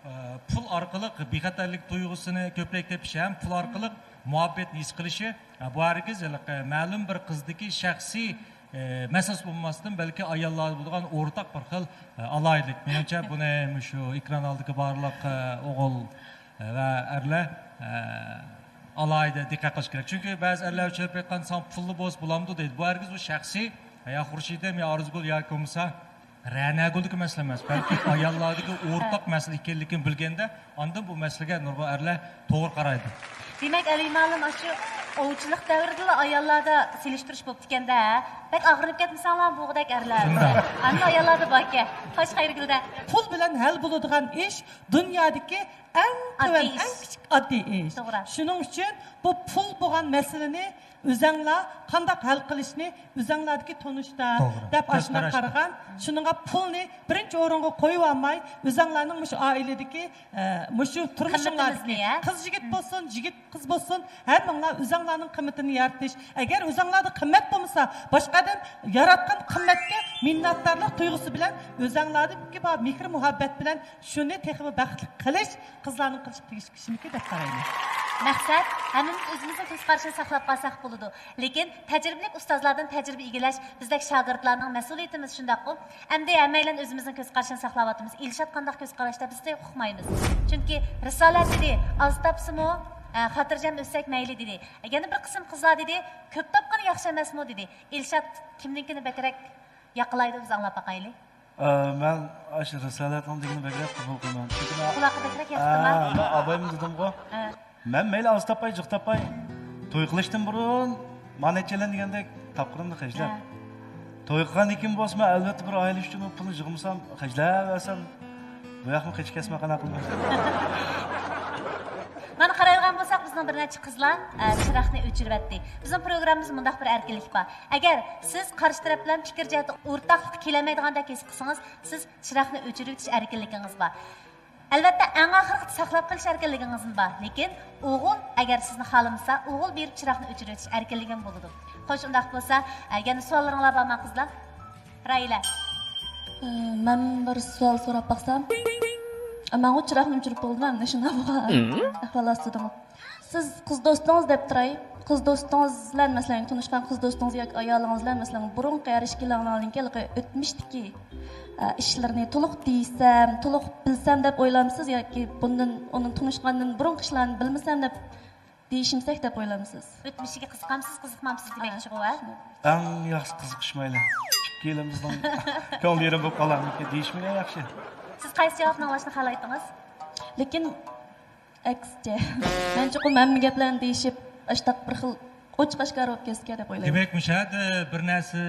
ئە، پۇل ئارقىلىق بىخەتەرلىك تۇيغۇسىنى كۆپرەك تېپىشى ھەم پۇل ئارقىلىق مۇھەببەتنى ھېس قىلىشى، ئە، بۇ ھەرگىز ھېلىقى مەلۇم بىر قىزدىكى شەخسىي، ئە، مەسىلىسى بولماستىن، بەلكى ئاياللاردا بولىدىغان ئورتاق بىر خىل، ئە، ئالاھىدىلىك. مېنىڭچە، بۇنى مۇشۇ ئېكران ئالدىدىكى بارلىق، ئە، ئوغۇل، ئە، ۋە ئەرلەر، ئە، ئالاھىدە دىققەت قىلىش كېرەك. چۈنكى بەزى ئەرلەر ئۇچراپ كەتكەن، ساڭا پۇللا بولسا بولامدۇ دەيدۇ. بۇ ھەرگىز ئۇ شەخسىي، يا خۇرشىدىم، يا ئارزۇگۈل ياكى بولمىسا رەنەگۈلدىكى مەسىلە ئەمەس، بەلكى ئاياللاردىكى ئورتاق مەسىلە ئىكەنلىكىنى بىلگەندە، ئاندىن بۇ مەسىلىگە نۇرغۇن ئەرلەر توغرا قارايدۇ. دېمەك، ئەلى مۇئەللىم، ئاشۇ ئوۋچىلىق دەۋرىدىلا ئاياللاردا سېلىشتۇرۇش بوپتىكەن-دە، بەك ئاغرىنىپ كەتمىسەڭلار بۇغۇدەك ئەرلەر. شۇنداق. ئەمدى ئاياللاردا باركەن. خوش، خەيرىگۈلدە. پۇل بىلەن ھەل بولىدىغان ئىش دۇنيادىكى ئەڭ تۆۋەن، ئاددىي ئىش. ئەڭ كىچىك ئاددىي ئىش. توغرا. شۇنىڭ ئۈچۈن بۇ پۇل بولغان مەسىلىنى ئۆزەڭلار قانداق ھەل قىلىشنى ئۆزەڭلاردىكى تونۇشتا توغرا. دەپ كۆز ئاشۇنداق قاراشتا. قارىغان. شۇنىڭغا پۇلنى بىرىنچى ئورۇنغا قويۇۋالماي، ئۆزەڭلارنىڭ مۇشۇ ئائىلىدىكى، ئە، مۇشۇ تۇرمۇشۇڭلاردىكى قىممىتىمىزنى، ھە؟ قىز يىگىت بولسۇن، يىگىت قىز بولسۇن، ھەممىڭلار ئۆزەڭلارنىڭ قىممىتىنى يارىتىش. ئەگەر ئۆزەڭلاردا قىممەت بولمىسا، باشقا ئادەم ياراتقان قىممەتكە مىننەتدارلىق تۇيغۇسى بىلەن ئۆزەڭلاردىكى بار مېھىر-مۇھەببەت بىلەن شۇنى تېخىمۇ بەختلىك قىلىش قىزلارنىڭ قىلىشقا تېگىشلىك ئىشمىكى دەپ قارايمەن. مەقسەت، ھەممىمىز ئۆزىمىزنىڭ كۆز قارىشىنى ساقلاپ قالساق بولىدۇ. لېكىن تەجرىبىلىك ئۇستازلاردىن تەجرىبە ئىگىلەش بىزدەك شاگىرتلارنىڭ مەسئۇلىيىتىمىز، شۇنداققۇ؟ ئەمدى ھەممەيلەن ئۆزىمىزنىڭ كۆز قارىشىنى ساقلاۋاتىمىز. ئىلشات قانداق كۆز قاراشتا، بىز تېخى ئۇقمايمىز. چۈنكى رىسالەت دېدى، ئاز تاپسىمۇ، ئە، خاتىرجەم ئۆتسەك مەيلى دېدى. يەنە بىر قىسىم قىزلار دېدى، كۆپ تاپقىنى ياخشى ئەمەسمۇ دېدى. ئىلشات كىمنىڭكىنى بەكرەك ياقلايدۇ، بىز ئاڭلاپ باقايلى. ئە، مەن ئاشۇ رىسالەتنىڭ دېگىنىنى بەكرەك قوبۇل قىلىمەن. چۈنكى مەن، قۇلاققا بەكرەك ياقتىما؟ ئە، مەن ئابايمۇ دېدىمغۇ. ھە. مەن مەيلى ئاز تاپاي، جىق تاپاي، توي قىلىشتىن بۇرۇن مانا نەچچە يىلدىن دېگەندەك تاپقىنىمنى خەجلەپ. ھە. توي قىلغاندىن كېيىن بولسىمۇ، ئەلۋەتتە بىر ئائىلە ئۈچۈن پۇلنى يىغمىسام، خەجلەۋەرسەم، بۇ ياقمۇ قېچىپ كەتسىمۇ قانداق قىلىمەن؟ مانا قارايدىغان بولساق، بىزنىڭ بىر نەچچە قىزلار، ئە، چىراغنى ئۆچۈرۈۋەتتى. بىزنىڭ پروگراممىمىزدا مۇنداق بىر ئەركىنلىك بار. ئەگەر سىز قارشى تەرەپ بىلەن پىكىر جەھەتتە ئورتاقلىققا كېلەلمەيدىغاندەك ھېس قىلسىڭىز، سىز چىراغنى ئۆچۈرۈۋېتىش ئەركىنلىكىڭىز بار. ئەلۋەتتە، ئەڭ ئاخىرقىچە ساقلاپ قېلىش ئەركىنلىكىڭىزمۇ بار. لېكىن ئوغۇل ئەگەر سىزنى خالىمىسا، ئوغۇل بېرىپ چىراغنى ئۆچۈرۈۋېتىش ئەركىنلىكىمۇ بولىدۇ. خوش، ئۇنداق بولسا، ئە، يەنە سوئاللىرىڭلار بارمۇ، قىزلار؟ راھىلە. ئە، مەن بىر سوئال سوراپ باقسام. ئە، مەنغۇ چىراغنى ئۆچۈرۈپ بولدىم، ئەمدى شۇنداق بولغان ئەھۋال ئاستىدىمۇ. سىز قىز دوستىڭىز دەپ تۇراي. قىز دوستىڭىز بىلەن، مەسىلەن، تونۇشقان قىز دوستىڭىز ياكى ئايالىڭىز بىلەن، مەسىلەن، بۇرۇنقى ھەر ئىككىلىڭلارنىڭكى ھېلىقى ئۆتمۈشتىكى، ئە، ئىشلىرىنى تولۇق دېيىشسەم، تولۇق بىلسەم دەپ ئويلامسىز ياكى بۇندىن، ئۇنىڭ تونۇشقاندىن بۇرۇنقى ئىشلارنى بىلمىسەم دەپ دېيىشمىسەك دەپ ئويلامسىز؟ ئۆتمۈشىگە قىزىقامسىز، قىزىقمامسىز دېمەكچىغۇ، ھە؟ ئەڭ ياخشى قىزىقىشمايلى. ئىككىيلىمىزنىڭ كۆڭلى يېرىم بولۇپ قالارمىكىن دېيىشمىگەن ياخشى. سىز قايسى جاۋابنى ئاڭلاشنى خالايتتىڭىز؟ لېكىن ئەكسىچە. مەن چوقۇم ھەممە گەپلەرنى دېيىشىپ، ئاشتاق بىر خىل ئوچۇق ئاشكارا بولۇپ كەتسە كېرەك دەپ ئويلايمەن. دېمەك، مۇشۇ يەردە بىر نەرسە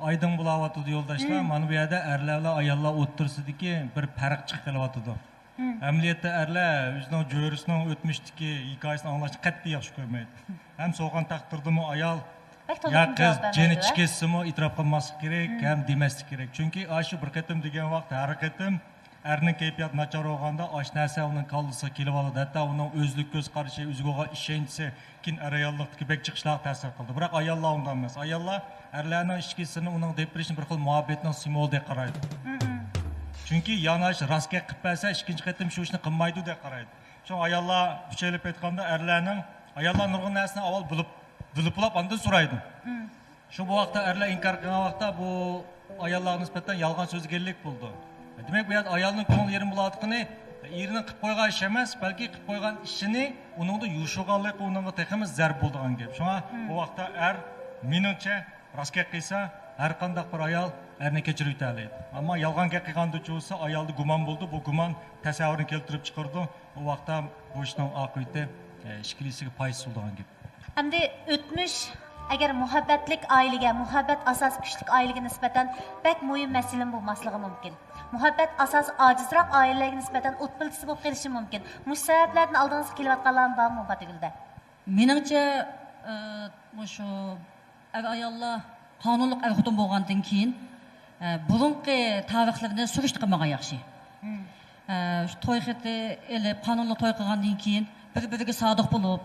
ئايدىڭ بولاۋاتىدۇ، يولداشلار. مم. مانا بۇ يەردە ئەرلەر بىلەن ئاياللار ئوتتۇرىسىدىكى بىر پەرق چىقىپ قېلىۋاتىدۇ. مم. ئەمەلىيەتتە ئەرلەر ئۆزىنىڭ جۆرىسىنىڭ ئۆتمۈشتىكى ھېكايىسىنى ئاڭلاشنى قەتئىي ياخشى كۆرمەيدۇ. ھەم سوغان تەقدىردىمۇ ئايال يا قىز جېنى چىقىپ كەتسىمۇ ئېتىراپ قىلماسلىق كېرەك، مم، ھەم دېمەسلىك كېرەك. چۈنكى ئاشۇ بىر قېتىم دېگەن ۋاقىت، ھەر قېتىم ئەرنىڭ كەيپىياتى ناچار بولغاندا، ئاشۇ نەرسە ئۇنىڭ كاللىسىغا كېلىۋالىدۇ. ھەتتا ئۇنىڭ ئۆزلۈك كۆز قارىشى، ئۆزىگە بولغان ئىشەنچىسى كېيىن ئەر-ئاياللىقتىكى بەك جىق ئىشلارغا تەسىر قىلىدۇ. بىراق ئاياللار ئۇنداق ئەمەس. ئاياللار ئەرلەرنىڭ ئىچكى سىرىنى ئۇنىڭ دەپ بېرىشىنى بىر خىل مۇھەببەتنىڭ سىمۋولىدەك قارايدۇ. مم. چۈنكى يەنە ئاشۇ راست گەپ قىلىپ بەرسە، ئىككىنچى قېتىم شۇ ئىشنى قىلمايدۇ دەپ قارايدۇ. شۇڭا ئاياللار ئۈچەيلەپ ئېيتقاندا، ئەرلەرنىڭ، ئاياللار نۇرغۇن نەرسىنى ئاۋۋال بىلىپ، بىلىپ بولۇپ، ئاندىن سورايدۇ. مم. شۇ بۇ ۋاقىتتا ئەرلەر ئىنكار قىلغان ۋاقىتتا بۇ ئاياللارغا نىسبەتەن يالغان سۆزلىگەنلىك بولىدۇ. دېمەك، بۇ يەردە ئايالنىڭ كۆڭلى يېرىم بولۇۋاتقىنى ئېرىنىڭ قىلىپ قويغان ئىشى ئەمەس، بەلكى قىلىپ قويغان ئىشىنى ئۇنىڭدا يوشۇرغانلىقى ئۇنىڭغا تېخىمۇ زەربە بولىدىغان گەپ. شۇڭا، مم، بۇ ۋاقىتتا ئەر، مېنىڭچە، راست گەپ قىلسا، ھەر قانداق بىر ئايال ئەرنى كەچۈرۈۋېتەلەيدۇ. ئەمما يالغان گەپ قىلغاندىچۇ بولسا، ئايالدا گۇمان بولىدۇ، بۇ گۇمان تەسەۋۋۇرنى كەلتۈرۈپ چىقىرىدۇ. ئۇ ۋاقىتتا بۇ ئىشنىڭ ئاقىۋىتى، ئە، ئىككىلىسىگە پايدىسىز بولىدىغان گەپ. ئەمدى ئۆتمۈش، ئەگەر مۇھەببەتلىك ئائىلىگە، مۇھەببەت ئاساسى كۈچلۈك ئائىلىگە نىسبەتەن بەك مۇھىم مەسىلىمۇ بولماسلىقى مۇمكىن. مۇھەببەت ئاساسى ئاجىزراق ئائىلىلەرگە نىسبەتەن ئوت پىلتىسى بولۇپ قېلىشى مۇمكىن. مۇشۇ سەۋەبلەردىن ئالدىڭىزغا كېلىۋاتقانلارمۇ بارمۇ، پاتىگۈلدە؟ مېنىڭچە، ئە، مۇشۇ ئەر-ئاياللار قانۇنلۇق ئەر-خوتۇن بولغاندىن كېيىن، ئە، بۇرۇنقى تارىخلىرىنى سۈرۈشتە قىلمىغان ياخشى. مم. ئە، شۇ توي خېتى ئېلىپ، قانۇنلۇق توي قىلغاندىن كېيىن، بىر-بىرىگە سادىق بولۇپ،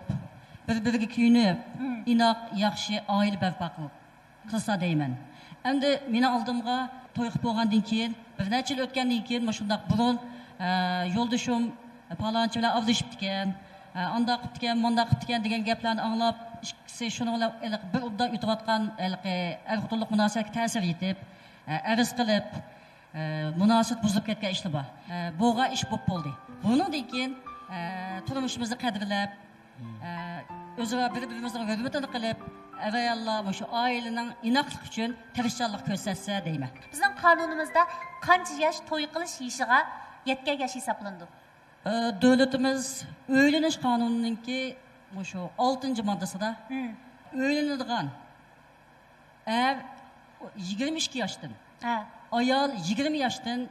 بىر-بىرىگە كۆيۈنۈپ، مم، ئىناق، ياخشى ئائىلە بەرپا قىل-، قىلسا دەيمەن. ئەمدى مېنىڭ ئالدىمغا توي قىلىپ بولغاندىن كېيىن، بىر نەچچە يىل ئۆتكەندىن كېيىن، مۇشۇنداق بۇرۇن، ئە، يولدىشىم پالانچى بىلەن ئاۋدىشىپتىكەن، ئە، ئانداق قىپتىكەن، مانداق قىپتىكەن دېگەن گەپلەرنى ئاڭلاپ، ئىككىسى شۇنىڭ بىلەن ھېلىقى بىر ئوبدان ئۆتۈۋاتقان ھېلىقى ئەر-خوتۇنلۇق مۇناسىۋەتكە تەسىر يېتىپ، ئە، ئەرز قىلىپ، ئە، مۇناسىۋەت بۇزۇلۇپ كەتكەن ئىشلار بار. ئە، بولغان ئىش بولۇپ بولدى. بۇنىڭدىن كېيىن، ئە، تۇرمۇشىمىزنى قەدىرلەپ، ئە، ئۆزئارا بىر-بىرىمىزنىڭ ھۆرمىتىنى قىلىپ، ئەر-ئاياللار مۇشۇ ئائىلىنىڭ ئىناقلىقى ئۈچۈن تىرىشچانلىق كۆرسەتسە دەيمەن. بىزنىڭ قانۇنىمىزدا قانچە ياش توي قىلىش يېشىغا يەتكەن ياش ھېسابلىنىدۇ؟ ئە، دۆلىتىمىز ئۆيلىنىش قانۇنىنىڭكى مۇشۇ ئالتىنچى ماددىسىدا، مم، ئۆيلىنىدىغان ئەر يىگىرمە ئىككى ياشتىن، ھە، ئايال يىگىرمە ياشتىن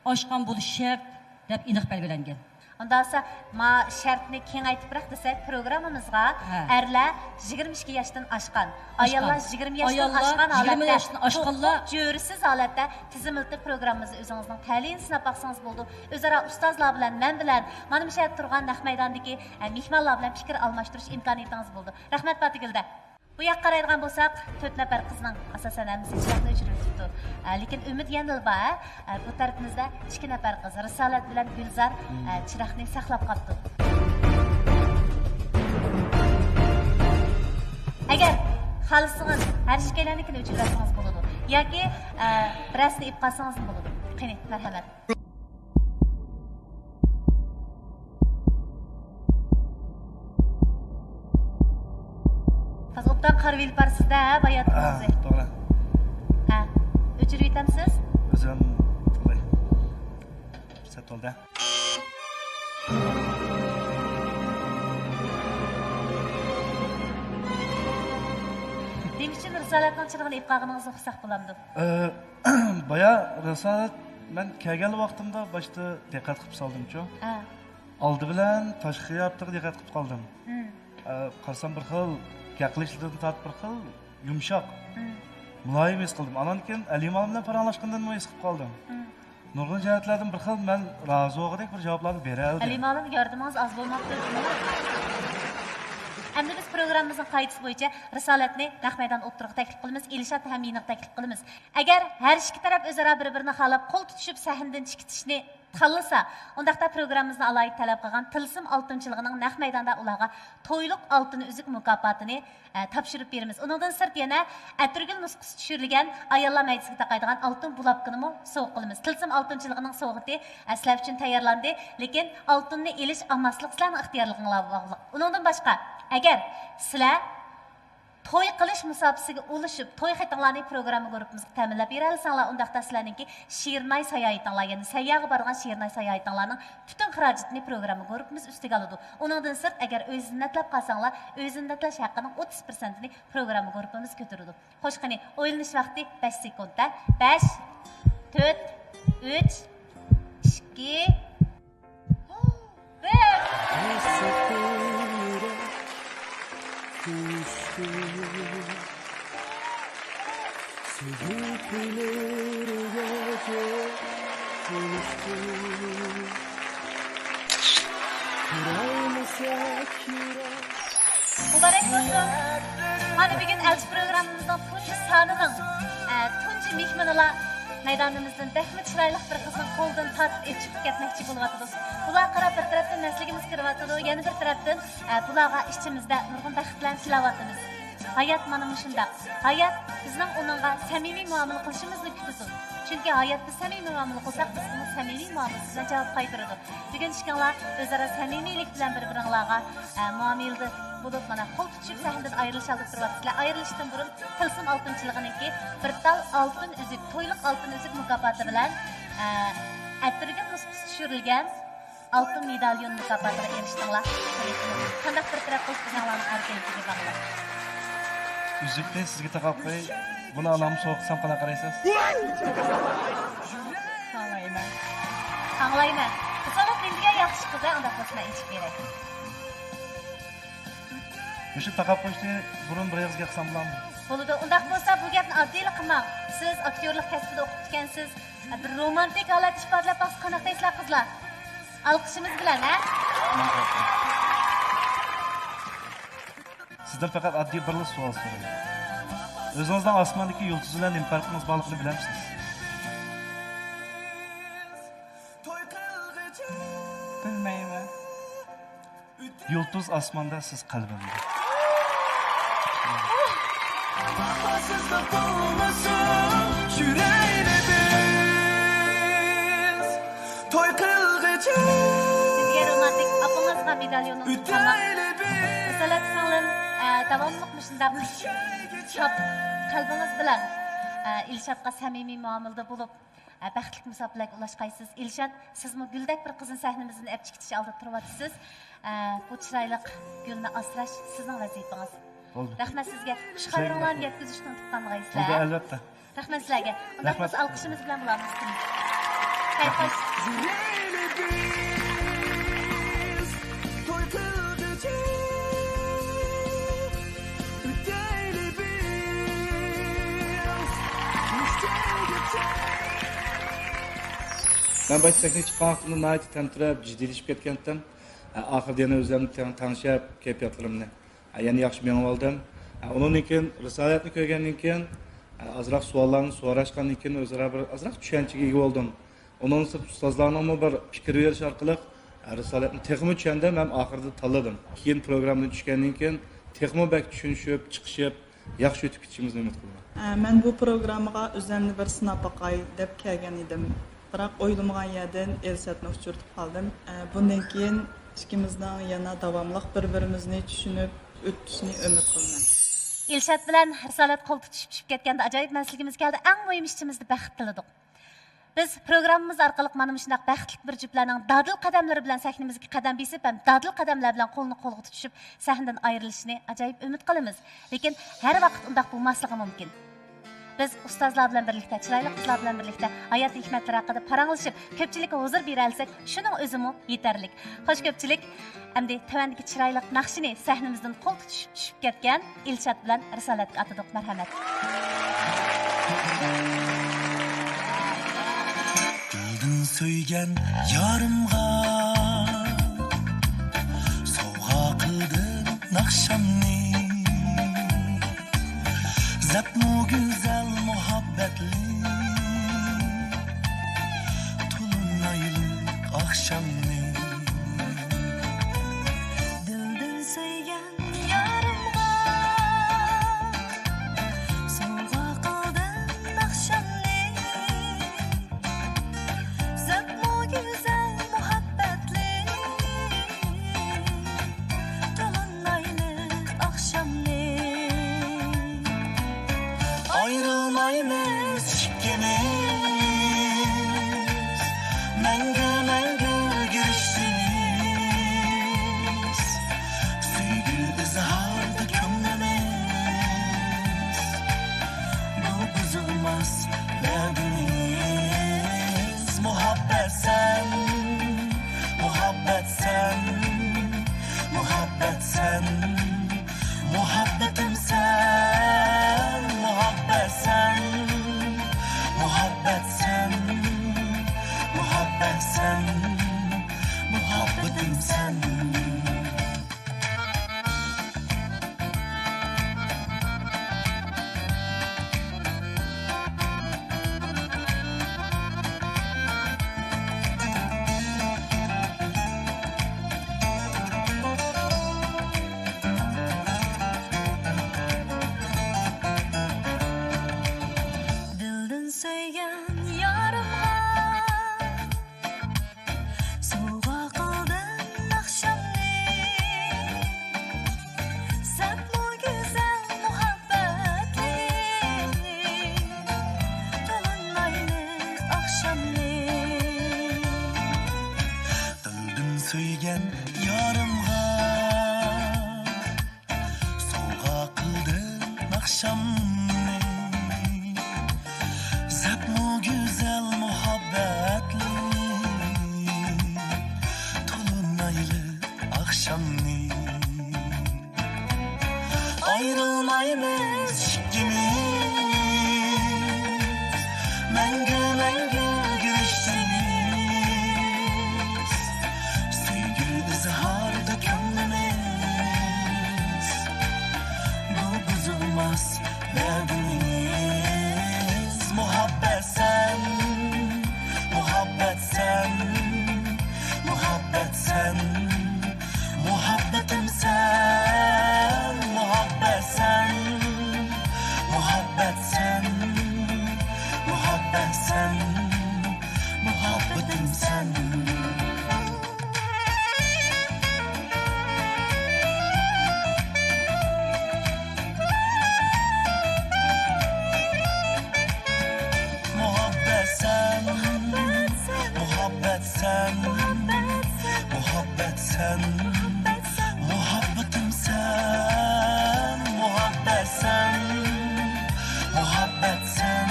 ئاشقان بولۇشى شەرت دەپ ئېنىق بەلگىلەنگەن. ئۇنداق بولسا، ما شەرتنى كېڭەيتىپرەك دېسەك، پروگراممىمىزغا، ھە، ئەرلەر يىگىرمە ئىككى ياشتىن ئاشقان، ئاشقان، ئاياللار يىگىرمە ياشتىن، ئاياللار ئاشقان يىگىرمە ھالەتتە، ياشتىن ئاشقانلار توقۇپ جۆرىسىز ھالەتتە تىزىملىتىپ پروگراممىمىزدا ئۆزىڭىزنىڭ تەلىيىنى سىناپ باقسىڭىز بولىدۇ. ئۆزئارا ئۇستازلار بىلەن مەن بىلەن مانا مۇشۇ يەردە تۇرغان نەق مەيداندىكى، ئە، مېھمانلار بىلەن پىكىر ئالماشتۇرۇش ئىمكانىيىتىڭىز بولىدۇ. رەھمەت، پاتىگۈلدە. بۇ ياققا قارايدىغان بولساق، تۆت نەپەر قىزنىڭ ئاساسەن ھەممىسى چىراغنى ئۆچۈرۈۋېتىپتۇ. ئە، لېكىن ئۈمىد يەنىلا بار. ئە، بۇ تەرىپىمىزدە ئىككى نەپەر قىز، رىسالەت بىلەن گۈلزار، ئە، چىراغنى ساقلاپ قاپتۇ. ئەگەر خالىسىڭىز، ھەر ئىككىيلەننىڭكىنى ئۆچۈرۈۋەتسىڭىز بولىدۇ. ياكى، ئە، بىرەرسىنى ئېلىپ قالسىڭىزمۇ بولىدۇ. قېنى، مەرھەمەت. ھازىر ئوبدان قارىۋېلىپ بارسىز-دە، ھە، باياتىنىڭىزنى. ھە، توغرا. ھە، ئۆچۈرۈۋېتەمسىز؟ ئۆزۈم قىلاي. پۇرسەت بولدى. نېمە ئۈچۈن رىسالەتنىڭ چىرىغىنى ئېلىپ قالغىنىڭىزنى ئۇقساق بولامدۇ؟ ئە، بايا رىسالەت، مەن كەلگەن ۋاقتىمدا باشتا دىققەت قىلىپ سالدىمچۇ؟ ھە. ئالدى بىلەن تاشقى قىياپىتىگە دىققەت قىلىپ قالدىم. مم. ئە، قارىسام بىر خىل گەپ قىلىشلىرىدىن تارتىپ بىر خىل يۇمشاق، مم، مۇلايىم ھېس قىلدىم. ئانان كېيىن ئەلىمالىم بىلەن پاراڭلاشقاندىنمۇ ھېس قىلىپ قالدىم. مم. نۇرغۇن جەھەتلەردىن بىر خىل مەن رازى بولغۇدەك بىر جاۋابلارنى بېرەلىدىم. ئەلىمالىم، ياردىمىڭىز ئاز بولماپتۇ. ئەمدى بىز پروگراممىمىزنىڭ قائىدىسى بويىچە رىسالەتنى نەق مەيدان ئوتتۇرىغا تەكلىپ قىلىمىز، ئىلشاتنى ھەم يېنىغا تەكلىپ قىلىمىز. ئەگەر ھەر ئىككى تەرەپ ئۆزئارا بىر-بىرىنى خالاپ قول تۇتۇشۇپ سەھنىدىن چىقىشنى تاللىسا، ئۇنداقتا پروگراممىمىزنى ئالاھىدە تەلەپ قىلغان تىلسىم ئالتۇنچىلىقىنىڭ نەق مەيداندا ئۇلارغا تويلۇق ئالتۇن ئۈزۈك مۇكاپاتىنى، ئە، تاپشۇرۇپ بېرىمىز. ئۇنىڭدىن سىرت يەنە ئەتىرگۈل نۇسخىسى چۈشۈرۈلگەن ئاياللار مەيدىسىگە تاقايدىغان ئالتۇن بۇلاپكىنىمۇ سوۋغا قىلىمىز. تىلسىم ئالتۇنچىلىقىنىڭ سوۋغىتى، ئە، سىلەر ئۈچۈن تەييارلاندى، لېكىن ئالتۇننى ئېلىش ئالماسلىق سىلەرنىڭ ئىختىيارلىقىڭلارغا باغلىق. ئۇنىڭدىن باشقا، ئەگەر سىلەر توي قىلىش مۇساپىسىگە ئۇلىشىپ، توي خېتىڭلارنى پروگرامما گۇرۇپپىمىزغا تەمىنلەپ بېرەلىسەڭلار، ئۇنداقتا سىلەرنىڭكى شىرناي ساياھىتىڭلار، يەنى سەيياغا بارىدىغان شىرناي ساياھىتىڭلارنىڭ پۈتۈن خىراجىتىنى پروگرامما گۇرۇپپىمىز ئۈستىگە ئالىدۇ. ئۇنىڭدىن سىرت، ئەگەر ئۆي زىننەتلەپ قالساڭلار، ئۆي زىننەتلەش ھەققىنىڭ ئوتتۇز پىرسەنتىنى پروگرامما گۇرۇپپىمىز كۆتۈرىدۇ. خوش، قېنى، ئويلىنىش ۋاقتى بەش سېكۇنت، ھە؟ بەش، تۆت، ئۈچ، ئىككى، بىر. مۇبارەك بولسۇن! مانا بۈگۈن ئەلچى پروگراممىمىزنىڭ تۇنجى سانىنىڭ، ئە، تۇنجى مېھمىنىلا مەيدانىمىزدىن بەكمۇ چىرايلىق بىر قىزنىڭ قولىدىن تارتىپ ئېلىپ چىقىپ كەتمەكچى بولۇۋاتىدۇ. بۇلارغا قاراپ بىر تەرەپتىن مەستلىكىمىز كىرىۋاتىدۇ، يەنە بىر تەرەپتىن، ئە، بۇلارغا ئىچىمىزدە نۇرغۇن بەختلەرنى تىلەۋاتىمىز. ھايات مانا مۇشۇنداق. ھايات بىزنىڭ ئۇنىڭغا سەمىمىي مۇئامىلە قىلىشىمىزنى كۈتىدۇ. چۈنكى ھايات بىز سەمىمىي مۇئامىلە قىلساق، بىز ئۇنىڭ سەمىمىي مۇئامىلىسى بىلەن جاۋاب قايتۇرىدۇ. بۈگۈن ئىككىڭلار ئۆزئارا سەمىمىيلىك بىلەن بىر-بىرىڭلارغا، ئە، مۇئامىلىدە بولۇپ، مانا، قول تۇتۇشۇپ سەھنىدىن ئايرىلىشالدى تۇرۇۋاتىسىلەر. ئايرىلىشتىن بۇرۇن تىلسىم ئالتۇنچىلىقىنىڭكى بىر تال ئالتۇن ئۈزۈك، تويلۇق ئالتۇن ئۈزۈك مۇكاپاتى بىلەن، ئە، ئەتىرگۈل نۇسخىسى چۈشۈرۈلگەن ئالتۇن مېداليون مۇكاپاتىغا ئېرىشتىڭلار. قانداق بىر تەرەپ بولسا ئۆزۈڭلارنىڭ ئەركىنلىكىگە باغلىق. ئۈزۈكنى سىزگە تاقاپ قوياي. بۇنى ئانامغا سوۋغا قىلسام قانداق قارايسىز؟ ئاڭلايمەن. ئاڭلايمەن. رىسالەت نېمە دېگەن ياخشى قىز-ھە، ئۇنداق بولسا مەن ئېچىپ بېرەي. مۇشۇ تاقاپ قويۇشنى بۇرۇن بىر ئېغىز گەپ قىلسام بولامدۇ؟ بولىدۇ. ئۇنداق بولسا بۇ گەپنى ئاددىيلا قىلماڭ. سىز ئاكتيورلۇق كەسپىدە ئوقۇپتىكەنسىز. بىر رومانتىك ھالەتتە ئىپادىلەپ باقسا قانداق دەيسىلەر قىزلار؟ ئالقىشىمىز بىلەن، ھە؟ سىزدىن پەقەت ئاددىي بىرلا سوئال سوراي. ئۆزىڭىزنىڭ ئاسماندىكى يۇلتۇز بىلەن نېمە پەرقىڭىز بارلىقىنى بىلەمسىز؟ بىلمەيمەن. يۇلتۇز ئاسماندا، سىز قەلبىمدە. سىزگە رومانتىك ئاپىڭىزغا مېداليونىڭىزنى تاللاڭ. رىسالەت سىڭلىم، ئە، داۋاملىق مۇشۇنداق شاد قەلبىڭىز بىلەن، ئە، ئىلشاتقا سەمىمىي مۇئامىلىدە بولۇپ، ئە، بەختلىك مۇساپىلەرگە ئۇلاشقايسىز. ئىلشات، سىزمۇ گۈلدەك بىر قىزنى سەھنىمىزدىن ئەپ چىقىشتىكى ئالدىدا تۇرۇۋاتىسىز. ئە، بۇ چىرايلىق گۈلنى ئاسراش سىزنىڭ ۋەزىپىڭىز. بولدى. رەھمەت سىزگە. خۇش خەۋىرىڭلارنى يەتكۈزۈشنى ئۇنتۇپ قالمىغايسىلەر. بولدى، ئەلۋەتتە. رەھمەت سىلەرگە. ئۇنداق بولسا ئالقىشىمىز بىلەن بۇلارنى كۈتىمىز. كەيپ خوش. مەن باشتا سەھنىگە چىققان ۋاقتىمدا ناھايىتى تەمتىرەپ، جىددىيلىشىپ كەتكەنتىم. ئاخىرىدا يەنە ئۆزلىرىمنى تەڭ-، تەڭشەپ، كەيپىياتلىرىمنى يەنە ياخشى مېڭىۋالدىم. ئۇنىڭدىن كېيىن رىسالەتنى كۆرگەندىن كېيىن، ئازراق سوئاللارنى سوراشقاندىن كېيىن، ئۆزئارا بىر ئازراق چۈشەنچىگە ئىگە بولدۇم. ئۇنىڭدىن سىرت ئۇستازلارنىڭمۇ بىر پىكىر بېرىشى ئارقىلىق، رىسالەتنى تېخىمۇ چۈشەندىم ھەم ئاخىرىدا تاللىدىم. كېيىن پروگراممىدىن چۈشكەندىن كېيىن تېخىمۇ بەك چۈشىنىشىپ، چىقىشىپ، ياخشى ئۆتۈپ كېتىشىمىزنى ئۈمىد قىلىمەن. ئە، مەن بۇ پروگراممىغا ئۆزۈمنى بىر سىناپ باقاي دەپ كەلگەن ئىدىم. بىراق ئويلىمىغان يەردىن ئىلشاتنى ئۇچرىتىپ قالدىم. ئە، بۇندىن كېيىن ئىككىمىزنىڭ يەنە داۋاملىق بىر-بىرىمىزنى چۈشىنىپ ئۆتۈشىنى ئۈمىد قىلىمەن. ئىلشات بىلەن رىسالەت قول تۇتۇشۇپ چۈشۈپ كەتكەندە ئاجايىپ مەستلىكىمىز كەلدى. ئەڭ مۇھىم ئىشىمىزدە بەخت تىلىدۇق. بىز پروگراممىمىز ئارقىلىق مانا مۇشۇنداق بەختلىك بىر جۈپلەرنىڭ دادىل قەدەملىرى بىلەن سەھنىمىزگە قەدەم بېسىپ ھەم دادىل قەدەملەر بىلەن قولنى قولغا تۇتۇشۇپ سەھنىدىن ئايرىلىشىنى ئاجايىپ ئۈمىد قىلىمىز. لېكىن ھەر ۋاقىت ئۇنداق بولماسلىقى مۇمكىن. بىز ئۇستازلار بىلەن بىرلىكتە، چىرايلىق قىزلار بىلەن بىرلىكتە ھاياتىي ھېكمەتلىرى ھەققىدە پاراڭلىشىپ، كۆپچىلىككە ھۇزۇر بېرەلىسەك، شۇنىڭ ئۆزىمۇ يېتەرلىك. خوش، كۆپچىلىك، ئەمدى تۆۋەندىكى چىرايلىق ناخشىنى سەھنىمىزدىن قول تۇتۇشۇپ چۈشۈپ كەتكەن ئىلشات بىلەن رىسالەتكە ئاتىدۇق. مەرھەمەت. دىلدىن سۆيگەن يارىمغا سوۋغا قىلدىم ناخشامنى. زەپمۇ گۈزەل مۇھەببەتلىك، تولۇنايلىق ئاخشامنى. دىلدىن سۆيگەن يارىمغا سوۋغا قىلدىم ناخشامنى. زەپمۇ گۈزەل مۇھەببەتلىك، تولۇنايلىق ئاخشامنى. ئايرىلمايمىز ئىككىمىز، مەڭگۈ، مەڭگۈ گۈرۈشسىمىز. سۆيگۈ ئىزھاردا كۆڭلىمىز، بۇ بۇزۇلماس ۋەدىمىز. مۇھەببەت سەن، مۇھەببەت سەن، مۇھەببەت سەن، مۇھەببىتىم سەن، مۇھەببەت سەن، مۇھەببەت سەن، مۇھەببەت سەن، مۇھەببىتىم سەن. دىلدىن سۆيگەن يارىمغا سوۋغا قىلدىم ناخشامنى. زەپمۇ گۈزەل مۇھەببەتلىك، تولۇنايلىق ئاخشامنى. دىلدىن سۆيگەن يارىمغا سوۋغا قىلدىم ناخشامنى. زەپمۇ گۈزەل مۇھەببەتلىك، تولۇنايلىق ئاخشامنى. ئايرىلمايمىز ئىككىمىز، مەڭگۈ، مەڭگۈ گۈلۈشىمىز. سۆيگۈ ئىزھارىدا كۆڭلىمىز، بۇ بۇزۇلماس ۋەدىمىز. مۇھەببەت سەن، مۇھەببەت سەن، مۇھەببەت سەن. مۇھەببىتىم سەن، مۇھەببەت سەن، مۇھەببەت سەن، مۇھەببەت سەن، مۇھەببىتىم سەن. مۇھەببەت سەن، مۇھەببەت سەن، مۇھەببەت سەن، مۇھەببىتىم سەن، مۇھەببەت سەن، مۇھەببەت سەن،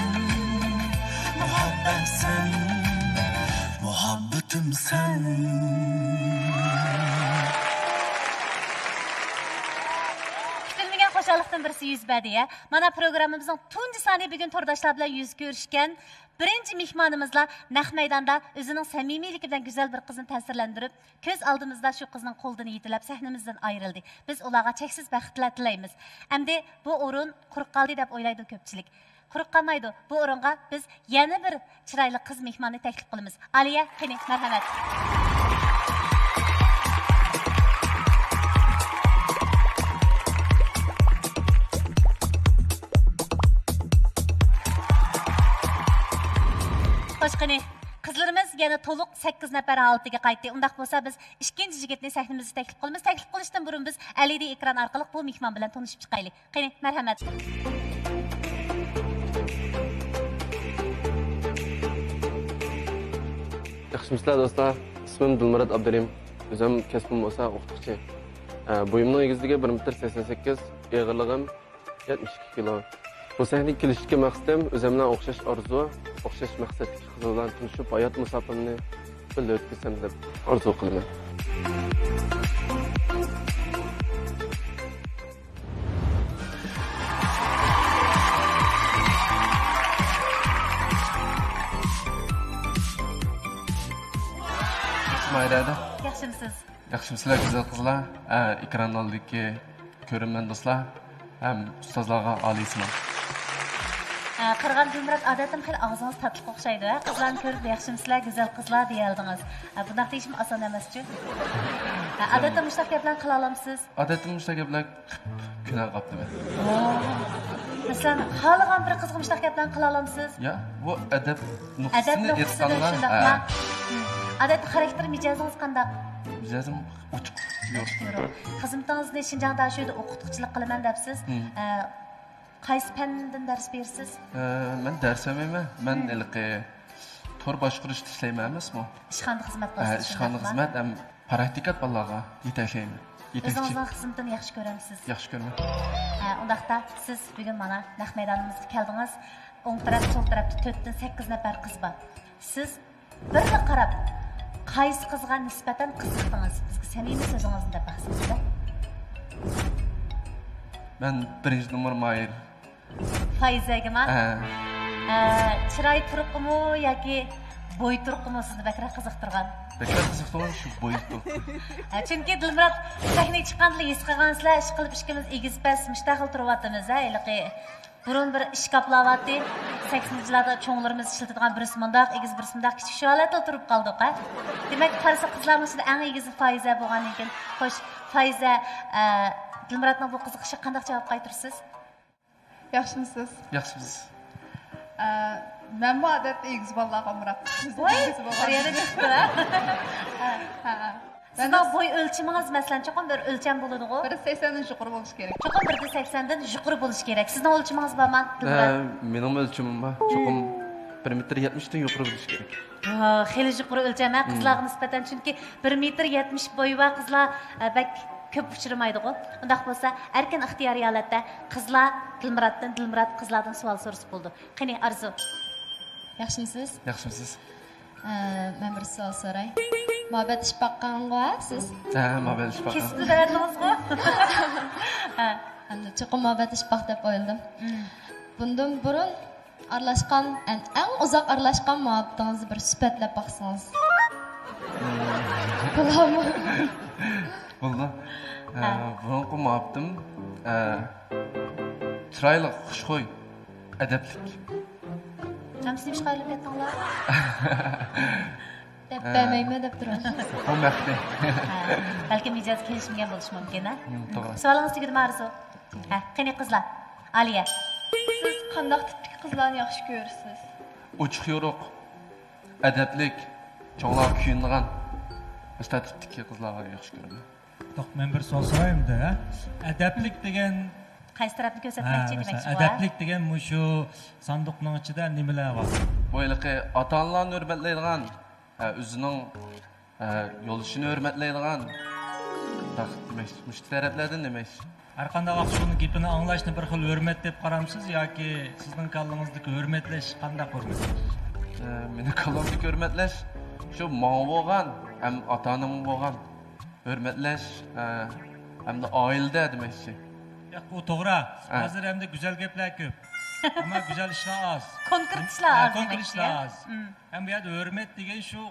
مۇھەببەت سەن، مۇھەببىتىم سەن. كۈتۈلمىگەن خۇشاللىقتىن بىرسى يۈز بەردى، ھە؟ مانا پروگراممىمىزنىڭ تۇنجى سانى بۈگۈن تورداشلار بىلەن يۈز كۆرۈشكەن بىرىنچى مېھمانىمىزلا نەق مەيداندا ئۆزىنىڭ سەمىمىيلىكى بىلەن گۈزەل بىر قىزنى تەسىرلەندۈرۈپ، كۆز ئالدىمىزدا شۇ قىزنىڭ قولىدىن يېتىلەپ سەھنىمىزدىن ئايرىلدى. بىز ئۇلارغا چەكسىز بەختلەر تىلەيمىز. ئەمدى بۇ ئورۇن قۇرۇق قالدى دەپ ئويلايدۇ كۆپچىلىك. قۇرۇق قالمايدۇ. بۇ ئورۇنغا بىز يەنە بىر چىرايلىق قىز مېھماننى تەكلىپ قىلىمىز. ئالىيە، قېنى، مەرھەمەت. خوش، قېنى، قىزلىرىمىز يەنە تولۇق سەككىز نەپەر ھالىتىگە قايتتى. ئۇنداق بولسا، بىز ئىككىنچى يىگىتنى سەھنىمىزگە تەكلىپ قىلىمىز. تەكلىپ قىلىشتىن بۇرۇن بىز ئەلئىدى ئېكران ئارقىلىق بۇ مېھمان بىلەن تونۇشۇپ چىقايلى. قېنى، مەرھەمەت. ياخشىمۇسىلەر دوستلار؟ ئىسمىم دىلمۇرات ئابدۇرېھىم. ئۆزۈم كەسپىم بولسا ئوقۇتقۇچى. ئە، بويۇمنىڭ ئېگىزلىكى بىر مېتىر سەكسەن سەككىز، ئېغىرلىقىم يەتمىش ئىككى كىلو. بۇ سەھنىگە كېلىشتىكى مەقسىتىم ئۆزۈم بىلەن ئوخشاش ئارزۇ، ئوخشاش مەقسەتتىكى قىز بىلەن تونۇشۇپ، ھايات مۇساپىمنى بىللە ئۆتكۈزسەم دەپ ئارزۇ قىلىمەن. مايرا ھەدە. ياخشىمسىز؟ ياخشىمسىلەر گۈزەل قىزلار؟ ھە، ئېكران ئالدىدىكى كۆرۈرمەن دوستلار ھەم ئۇستازلارغا ئالىيسىلام. ھە، قارىغاندا دىلمۇرات ئادەتتىن خېلى ئاغزىڭىز تاتلىق ئوخشايدۇ، ھە؟ قىزلارنى كۆرۈپ ياخشىمسىلەر گۈزەل قىزلار دېيەلدىڭىز. ھە، بۇنداق دېيىشمۇ ئاسان ئەمەسچۇ؟ ھە، ئادەتتە مۇشۇنداق گەپلەرنى قىلالامسىز؟ ئادەتتە مۇشۇنداق گەپلەر قىپ كۈنەر قاپتىمەن. مەسىلەن، خالىغان بىر قىزغا مۇشۇنداق گەپلەرنى قىلالامسىز؟ يا، بۇ ئەدەپ ئەدەپ نۇقتىسىنى نۇقتىسىدىن ئېيتقاندا، شۇنداقما؟ ھە. ھىم. ئادەتتە خاراكتېر مىجەزىڭىز قانداق؟ مىجەزىم ئوچۇق، يورۇق. يورۇق. خىزمىتىڭىزنى شىنجاڭ داشۆدە ئوقۇتقۇچىلىق قىلىمەن دەپسىز. ھىم. ئە، قايسى پەندىن دەرس بېرىسىز؟ ئە، مەن دەرس بەرمەيمەن. مەن ھىم. ھېلىقى تور باشقۇرۇشتا ئىشلەيمەن ئەمەسمۇ؟ ئىشخانىدا خىزمەت ھە، قىلىسىز، ئىشخانىدا شۇنداقما؟ خىزمەت ھەم پراكتىكا بالىلارغا يېتەكلەيمەن. يېتەكچى. ئۆزىڭىزنىڭ خىزمىتىنى ياخشى كۆرەمسىز؟ ياخشى كۆرىمەن. ھە، ئۇنداقتا سىز بۈگۈن مانا نەق مەيدانىمىزغا كەلدىڭىز. ئوڭ تەرەپ، سول تەرەپتە تۆتتىن سەككىز نەپەر قىز بار. سىز بىرلا قاراپ، قايسى قىزغا نىسبەتەن قىزىقتىڭىز؟ بىزگە سەمىمىي سۆزىڭىزنى دەپ باقسىڭىزدە. مەن بىرىنچى نومۇر ماھىر. فايزەگىما؟ ھە. ئە، چىراي تۇرقىمۇ ياكى بوي تۇرقىمۇ سىزنى بەكرەك قىزىقتۇرغان؟ بەكرەك قىزىقتۇرغان شۇ بوي تۇرقى. ئە، چۈنكى دىلمۇرات سەھنىگە چىققاندىلا ھېس قىلغانسىلەر، ئىشقىلىپ ئىككىمىز ئېگىز پەس مۇشۇنداق خىل تۇرۇۋاتىمىز، ھە، ھېلىقى بۇرۇن بىر ئىشكاپ بولۇۋاتتى. سەكسىنچى يىللاردا چوڭلىرىمىز ئىشلىتىدىغان بىرسى مۇنداق ئېگىز، بىرسى مۇنداق كىچىك، شۇ ھالەتتە تۇرۇپ قالدۇق، ھە. دېمەك، قارىسا قىزلارنىڭ ئىچىدە ئەڭ ئېگىزى فايزە بولغاندىن كېيىن، خوش، فايزە، ئە، دىلمۇراتنىڭ بۇ قىزىقىشىغا قانداق جاۋاب قايتۇرىسىز؟ ياخشىمسىز؟ ياخشىمىز. ئە، مەنمۇ ئادەتتە ئېگىز بالىلارغا ئامراق. ۋاي، بىر يەردە چىقىپتۇ، ھە؟ ھە، ھە. سىزنىڭ بوي ئۆلچىمىڭىز، مەسىلەن، چوقۇم بىر ئۆلچەم بولىدىغۇ؟ بىر سەكسەندىن يۇقىرى بولۇشى كېرەك. چوقۇم بىر سەكسەندىن يۇقىرى بولۇشى كېرەك. سىزنىڭ ئۆلچىمىڭىز بارمۇ، ھە، دىلمۇرات؟ مېنىڭمۇ ئۆلچىمىم بار. چوقۇم بىر مېتىر يەتمىشتىن يۇقىرى بولۇشى كېرەك. ۋا، خېلى يۇقىرى ئۆلچەم، ھە، قىزلارغا نىسبەتەن. چۈنكى بىر مېتىر يەتمىش بويى بار قىزلار، ئە، بەك كۆپ ئۇچرىمايدىغۇ. ئۇنداق بولسا، ئەركىن ئىختىيارىي ھالەتتە قىزلار دىلمۇراتتىن، دىلمۇرات قىزلاردىن سوئال سورىسا بولىدۇ. قېنى، ئارزۇ. ياخشىمسىز؟ ياخشىمسىز؟ ئە، مەن بىر سوئال سوراي. مۇھەببەتلىشىپ باققانغۇ سىز؟ ھە، مۇھەببەتلىشىپ باققان. كېسىپنى بەردىڭىزغۇ؟ ھە. ئەمدى چوقۇم مۇھەببەتلىشىپ باق دەپ ئويلىدىم. مم. بۇندىن بۇرۇن ئارىلاشقان، ئەن-، ئەڭ ئۇزاق ئارىلاشقان مۇھەببىتىڭىزنى بىر سۈپەتلەپ باقسىڭىز. مم. بولامۇ؟ بولىدۇ. ھە. ئە، بۇرۇنقى مۇھەببىتىم، ئە، چىرايلىق، خۇشخۇي. ئەدەپلىك. ھەممىسىنى ئىشقا ئايلىنىپ كەتتىڭلار. دەپ ھە. بەرمەيمەن دەپ تۇرۇڭ. ئۇ مەختى. ھە، بەلكىم مىجەز كېلىشمىگەن بولۇشى مۇمكىن، ھە؟ ھىم، توغرا. سوئالىڭىز تۈگىدىمۇ، ئارزۇ؟ ھە، قېنى قىزلار. ئالىيە. سىز قانداق تىپتىكى قىزلارنى ياخشى كۆرىسىز؟ ئوچۇق يورۇق، ئەدەپلىك، چوڭلارغا كۆيۈنىدىغان، مۇشۇنداق تىپتىكى قىزلارنى ياخشى كۆرىمەن. ياق، مەن بىر سوئال سورايمىدى، ھە؟ ئەدەپلىك دېگەن قايسى تەرەپنى كۆرسەتمەكچى ھە، دېمەكچى مەسىلەن، بۇ، ھە؟ ئەدەپلىك دېگەن مۇشۇ ساندۇقنىڭ ئىچىدە نېمىلەر بار؟ بۇ ھېلىقى ئاتا-ئانىلارنى ھۆرمەتلەيدىغان، ھە، ئۆزىنىڭ، ھە، يولدىشىنى ھۆرمەتلەيدىغان، مۇشۇ تەرەپلەردىن دېمەكچى. ھەر قانداق ۋاقىت شۇنىڭ گېپىنى ئاڭلاشنى بىر خىل ھۆرمەت دەپ قارامسىز ياكى سىزنىڭ كاللىڭىزدىكى ھۆرمەتلەش قانداق ھۆرمەتلەش؟ ئە، مېنىڭ كاللامدىكى ھۆرمەتلەش شۇ ماڭا بولغان ھەم ئاتا-ئانامغا بولغان ھۆرمەتلەش، ئە، ھەمدە ئائىلىدە دېمەكچى. ياق، ئۇ توغرا. ھە. ھازىر ئەمدى گۈزەل گەپلەر كۆپ. ئەمما گۈزەل ئىشلار ئاز. كونكرېت ئىشلار ھە، ئاز كونكرېت دېمەكچى، ئىشلار يا؟ ئاز. مم. ھەم بۇ يەردە ھۆرمەت دېگەن شۇ